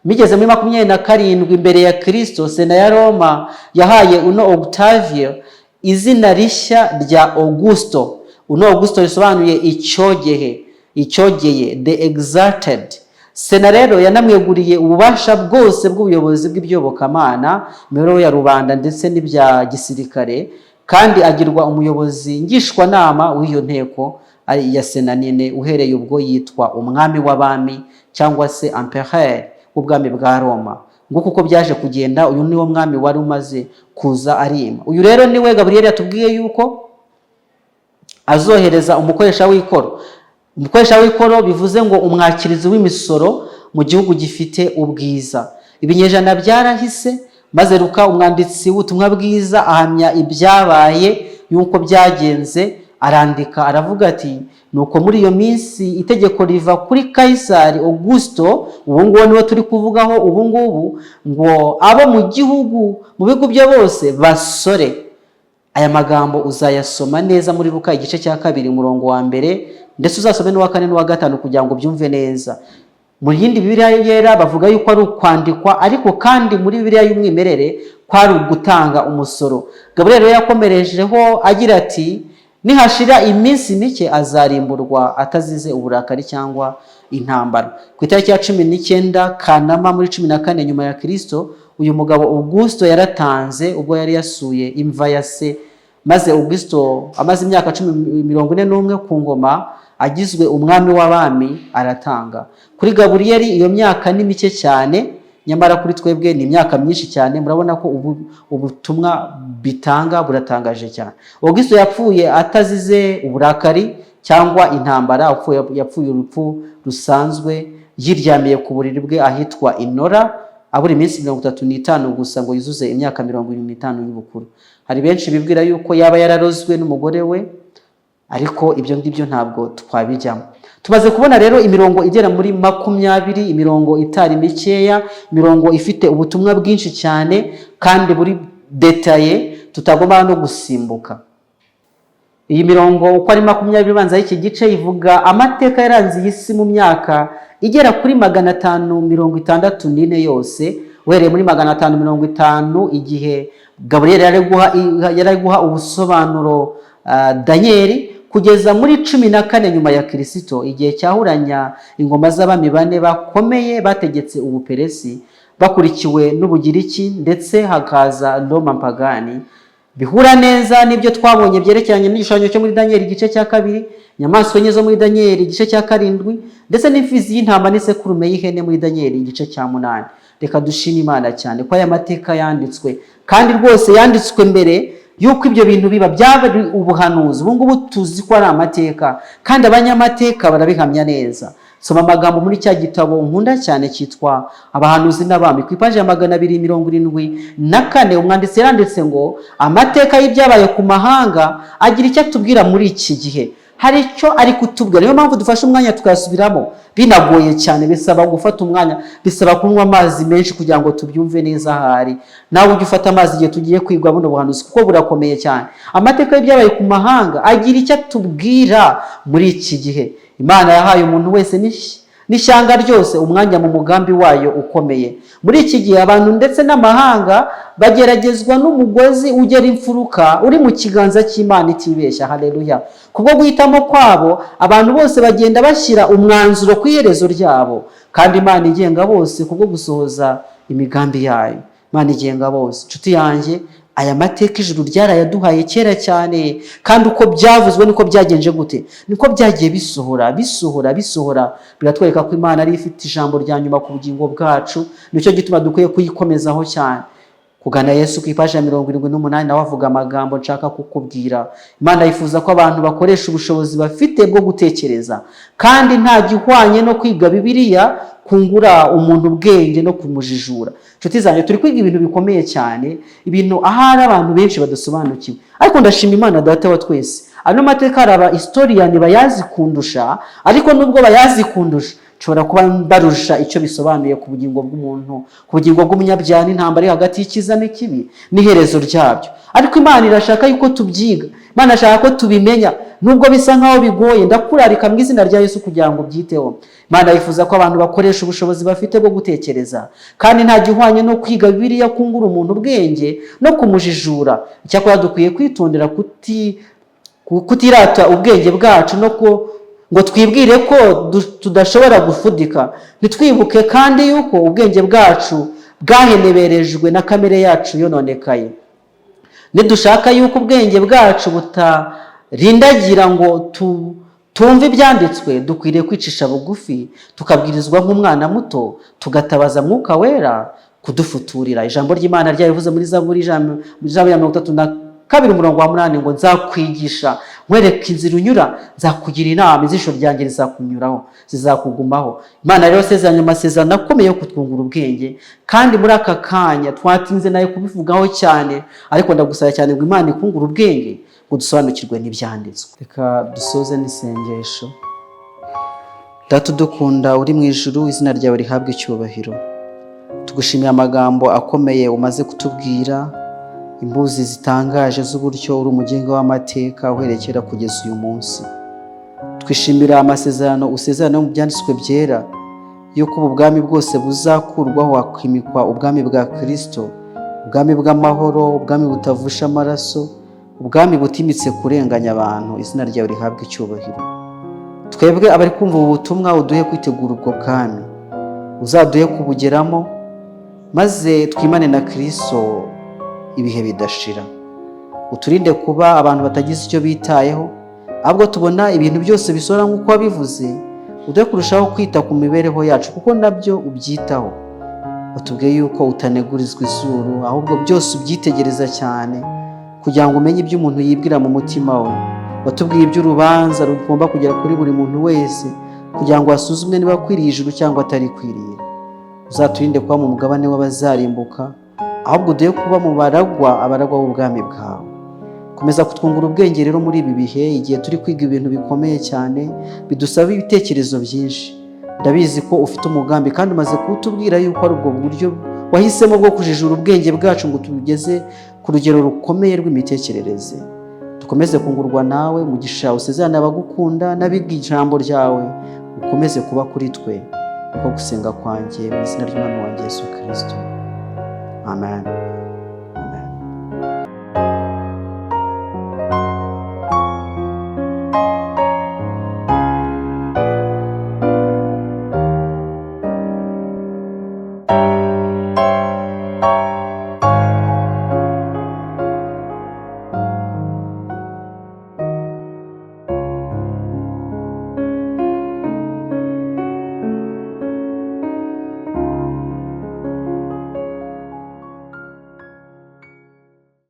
Bigeze muri 27 mbere ya Kristo, sena ya Roma yahaye uno Octavio izina rishya rya Augusto. Uno Augusto risobanuye icyogehe, icyogeye, the exalted. Sena rero yanamweguriye ububasha bwose bw'ubuyobozi bw'ibyobokamana, imibereho ya rubanda ndetse n'ibya gisirikare, kandi agirwa umuyobozi ngishwanama w'iyo nteko ari iya sena nini. Uhereye ubwo yitwa umwami w'abami cyangwa se empereur w'ubwami bwa Roma. Nguko uko byaje kugenda. Uyu niwo mwami wari umaze kuza arima. Uyu rero niwe Gaburiyeli yatubwiye yuko azohereza umukoresha w'ikoro. Umukoresha w'ikoro bivuze ngo umwakirizi w'imisoro mu gihugu gifite ubwiza. Ibinyejana byarahise, maze Luka, umwanditsi w'ubutumwa bwiza, ahamya ibyabaye y'uko byagenze. Arandika aravuga ati: "Nuko muri iyo minsi itegeko riva kuri Kayisari Augusto," ubu ngubu niwe turi kuvugaho ubu ngubu, "ngo abo mu gihugu, mu bihugu bye bose basore." Aya magambo uzayasoma neza muri Luka igice cya kabiri, umurongo wa mbere, ndetse uzasome n'uwa kane n'uwa gatanu kugira ngo ubyumve neza. Mu yindi Bibiliya yera bavuga yuko ari ukwandikwa, ariko kandi muri Bibiliya y'umwimerere kwari ugutanga umusoro. Gaburiyeli rero yakomerejeho agira ati: "Nihashira iminsi mike azarimburwa atazize uburakari cyangwa intambara." Ku itariki ya 19 Kanama muri 14 nyuma ya Kristo, uyu mugabo Augusto yaratanze ubwo yari yasuye imva ya se. Maze Augusto amaze imyaka 41 ku ngoma, agizwe umwami w'abami, aratanga. Kuri Gaburiyeli iyo myaka ni mike cyane, nyamara kuri twebwe ni imyaka myinshi cyane. Murabona ko ubutumwa bitanga buratangaje cyane. Augusto yapfuye atazize uburakari cyangwa intambara. Yapfuye urupfu rusanzwe yiryamiye ku buriri bwe ahitwa Inora, abura iminsi 35 gusa ngo yuzuze imyaka 75 y'ubukuru. Hari benshi bibwira yuko yaba yararozwe n'umugore we, ariko ibyo ngibyo ntabwo twabijyamo. Tumaze kubona rero imirongo igera muri 20, imirongo itari mikeya, imirongo ifite ubutumwa bwinshi cyane kandi buri détaillé tutagomba no gusimbuka. Iyi mirongo uko ari 20 ibanza y'iki gice ivuga amateka yaranze iyi si mu myaka igera kuri 564 yose, uhereye muri 550 igihe Gaburiyeli yari ari guha ubusobanuro Daniyeli, kugeza muri 14 nyuma ya Kirisito, igihe cyahuranya ingoma z'abami bane bakomeye bategetse Ubuperesi bakurikiwe n'Ubugiriki, ndetse hakaza Roma mpagani. Bihura neza n'ibyo twabonye byerekeranye n'igishushanyo cyo muri Daniyeli igice cya 2, inyamaswa enye zo muri Daniyeli igice cya 7, ndetse n'imfizi y'intama n'isekurume y'ihene muri Daniyeli igice cya 8. Reka dushime Imana cyane ko aya mateka yanditswe, kandi rwose yanditswe mbere yuko ibyo bintu biba. Byaba ari ubuhanuzi, ubu ngubu tuzi ko ari amateka, kandi abanyamateka barabihamya neza. Soma amagambo muri cya gitabo nkunda cyane cyitwa Abahanuzi n'Abami, ku ipaji ya 274, umwanditsi yaranditse ngo: "Amateka y'ibyabaye ku mahanga agira icyo atubwira muri iki gihe." Hari icyo ari kutubwira, niyo mpamvu dufashe umwanya tukayasubiramo. Binagoye cyane, bisaba gufata umwanya, bisaba kunywa amazi menshi kugira ngo tubyumve neza. Ahari nawe ujye ufata amazi igihe tugiye kwiga buno buhanuzi, kuko burakomeye cyane. Amateka y'ibyabaye ku mahanga agira icyo atubwira muri iki gihe. Imana yahaye umuntu wese n'ishyanga ryose umwanya mu mugambi wayo ukomeye. Muri iki gihe abantu ndetse n'amahanga bageragezwa n'umugozi ugera imfuruka uri mu kiganza cy'Imana itibeshya. Haleluya! Kubwo guhitamo kwabo, abantu bose bagenda bashyira umwanzuro ku iherezo ryabo, kandi Imana igenga bose kubwo gusohoza imigambi yayo. Imana igenga bose. Inshuti yanjye, aya mateka ijuru ryarayaduhaye kera cyane, kandi uko byavuzwe niko byagenje gute? Niko byagiye bisohora, bisohora, bisohora. Biratwereka ko Imana ari ifite ijambo rya nyuma ku bugingo bwacu. Nicyo gituma dukwiye kuyikomezaho cyane. Kugana Yesu, ku ipaji ya 78, nawe avuga amagambo nshaka kukubwira. Imana yifuza ko abantu bakoresha ubushobozi bafite bwo gutekereza, kandi nta gihwanye no kwiga Bibiliya kungura umuntu ubwenge no kumujijura. Inshuti zanjye, turi kwiga ibintu bikomeye cyane, ibintu ahari abantu benshi badasobanukiwe, ariko ndashima Imana Data wa twese. Ano mateka hari aba historian bayazi kundusha, ariko nubwo bayazi kundusha, nshobora kuba mbarusha icyo bisobanuye ku bugingo bw'umuntu, ku bugingo bw'umunyabyaha, n'intambara iri hagati y'icyiza n'ikibi n'iherezo ryabyo. Ariko Imana irashaka yuko tubyiga, Imana irashaka ko tubimenya nubwo bisa nkaho bigoye. Ndakurarika mu izina rya Yesu kugira ngo ubyiteho. Imana yifuza ko abantu bakoresha ubushobozi bafite bwo gutekereza, kandi nta gihwanye no kwiga Bibiliya kungura umuntu ubwenge no kumujijura. Icyakora dukwiye kwitondera kutirata ubwenge bwacu no ku ngo twibwire ko tudashobora gufudika, ntitwibuke kandi yuko ubwenge bwacu bwaheneberejwe na kamere yacu yononekaye. Nidushaka yuko ubwenge bwacu butarindagira ngo tumve ibyanditswe, dukwiriye kwicisha bugufi, tukabwirizwa nk'umwana muto, tugatabaza Mwuka Wera kudufuturira. Ijambo ry'Imana ryabivuze muri Zaburi, muri Zaburi ya 32 umurongo wa 8 ngo: "Nzakwigisha nkwereka inzira unyura, nzakugira inama, ijisho ryanjye rizakunyuraho, zizakugumaho." Imana rero isezeranye amasezerano akomeye yo kutwungura ubwenge, kandi muri aka kanya twatinze nayo kubivugaho cyane, ariko ndagusaba cyane ngo Imana ikungure ubwenge ngo dusobanukirwe n'ibyanditswe. Reka dusoze n'isengesho. Data udukunda uri mu ijuru, izina ryawe rihabwe icyubahiro. Tugushimiye amagambo akomeye umaze kutubwira, imbuzi zitangaje z'uburyo uri umugenga w'amateka uherekera kugeza uyu munsi. Twishimira amasezerano usezerana mu byanditswe byera yuko ubu bwami bwose buzakurwaho hakimikwa ubwami bwa Kirisito, ubwami bw'amahoro, ubwami butavusha amaraso, ubwami butimitse kurenganya abantu. Izina ryawe rihabwe icyubahiro. Twebwe abari kumva ubu butumwa, uduhe kwitegura ubwo bwami, uzaduhe kubugeramo, maze twimane na Kirisito ibihe bidashira. Uturinde kuba abantu batagize icyo bitayeho, ahubwo tubona ibintu byose bisohora nk'uko wabivuze. Uduhe kurushaho kwita ku mibereho yacu, kuko nabyo ubyitaho. Utubwiye yuko utanegurizwa izuru, ahubwo byose ubyitegereza cyane kugira ngo umenye ibyo umuntu yibwira mu mutima we. Watubwiye iby'urubanza rugomba kugera kuri buri muntu wese kugira ngo asuzumwe niba akwiriye ijuru cyangwa atarikwiriye. Uzaturinde kuba mu mugabane w'abazarimbuka, ahubwo uduhe kuba mu baragwa, abaragwa b'ubwami bwawe. Komeza kutwungura ubwenge rero muri ibi bihe, igihe turi kwiga ibintu bikomeye cyane bidusaba ibitekerezo byinshi. Ndabizi ko ufite umugambi kandi umaze kuwutubwira yuko ari ubwo buryo wahisemo bwo kujijura ubwenge bwacu ngo tugeze ku rugero rukomeye rw'imitekerereze. Dukomeze kungurwa nawe. Umugisha usezerana abagukunda n'abiga ijambo ryawe ukomeze kuba kuri twe. Niko gusenga kwanjye mu izina ry'Umwami wanjye Yesu Kirisito, amen.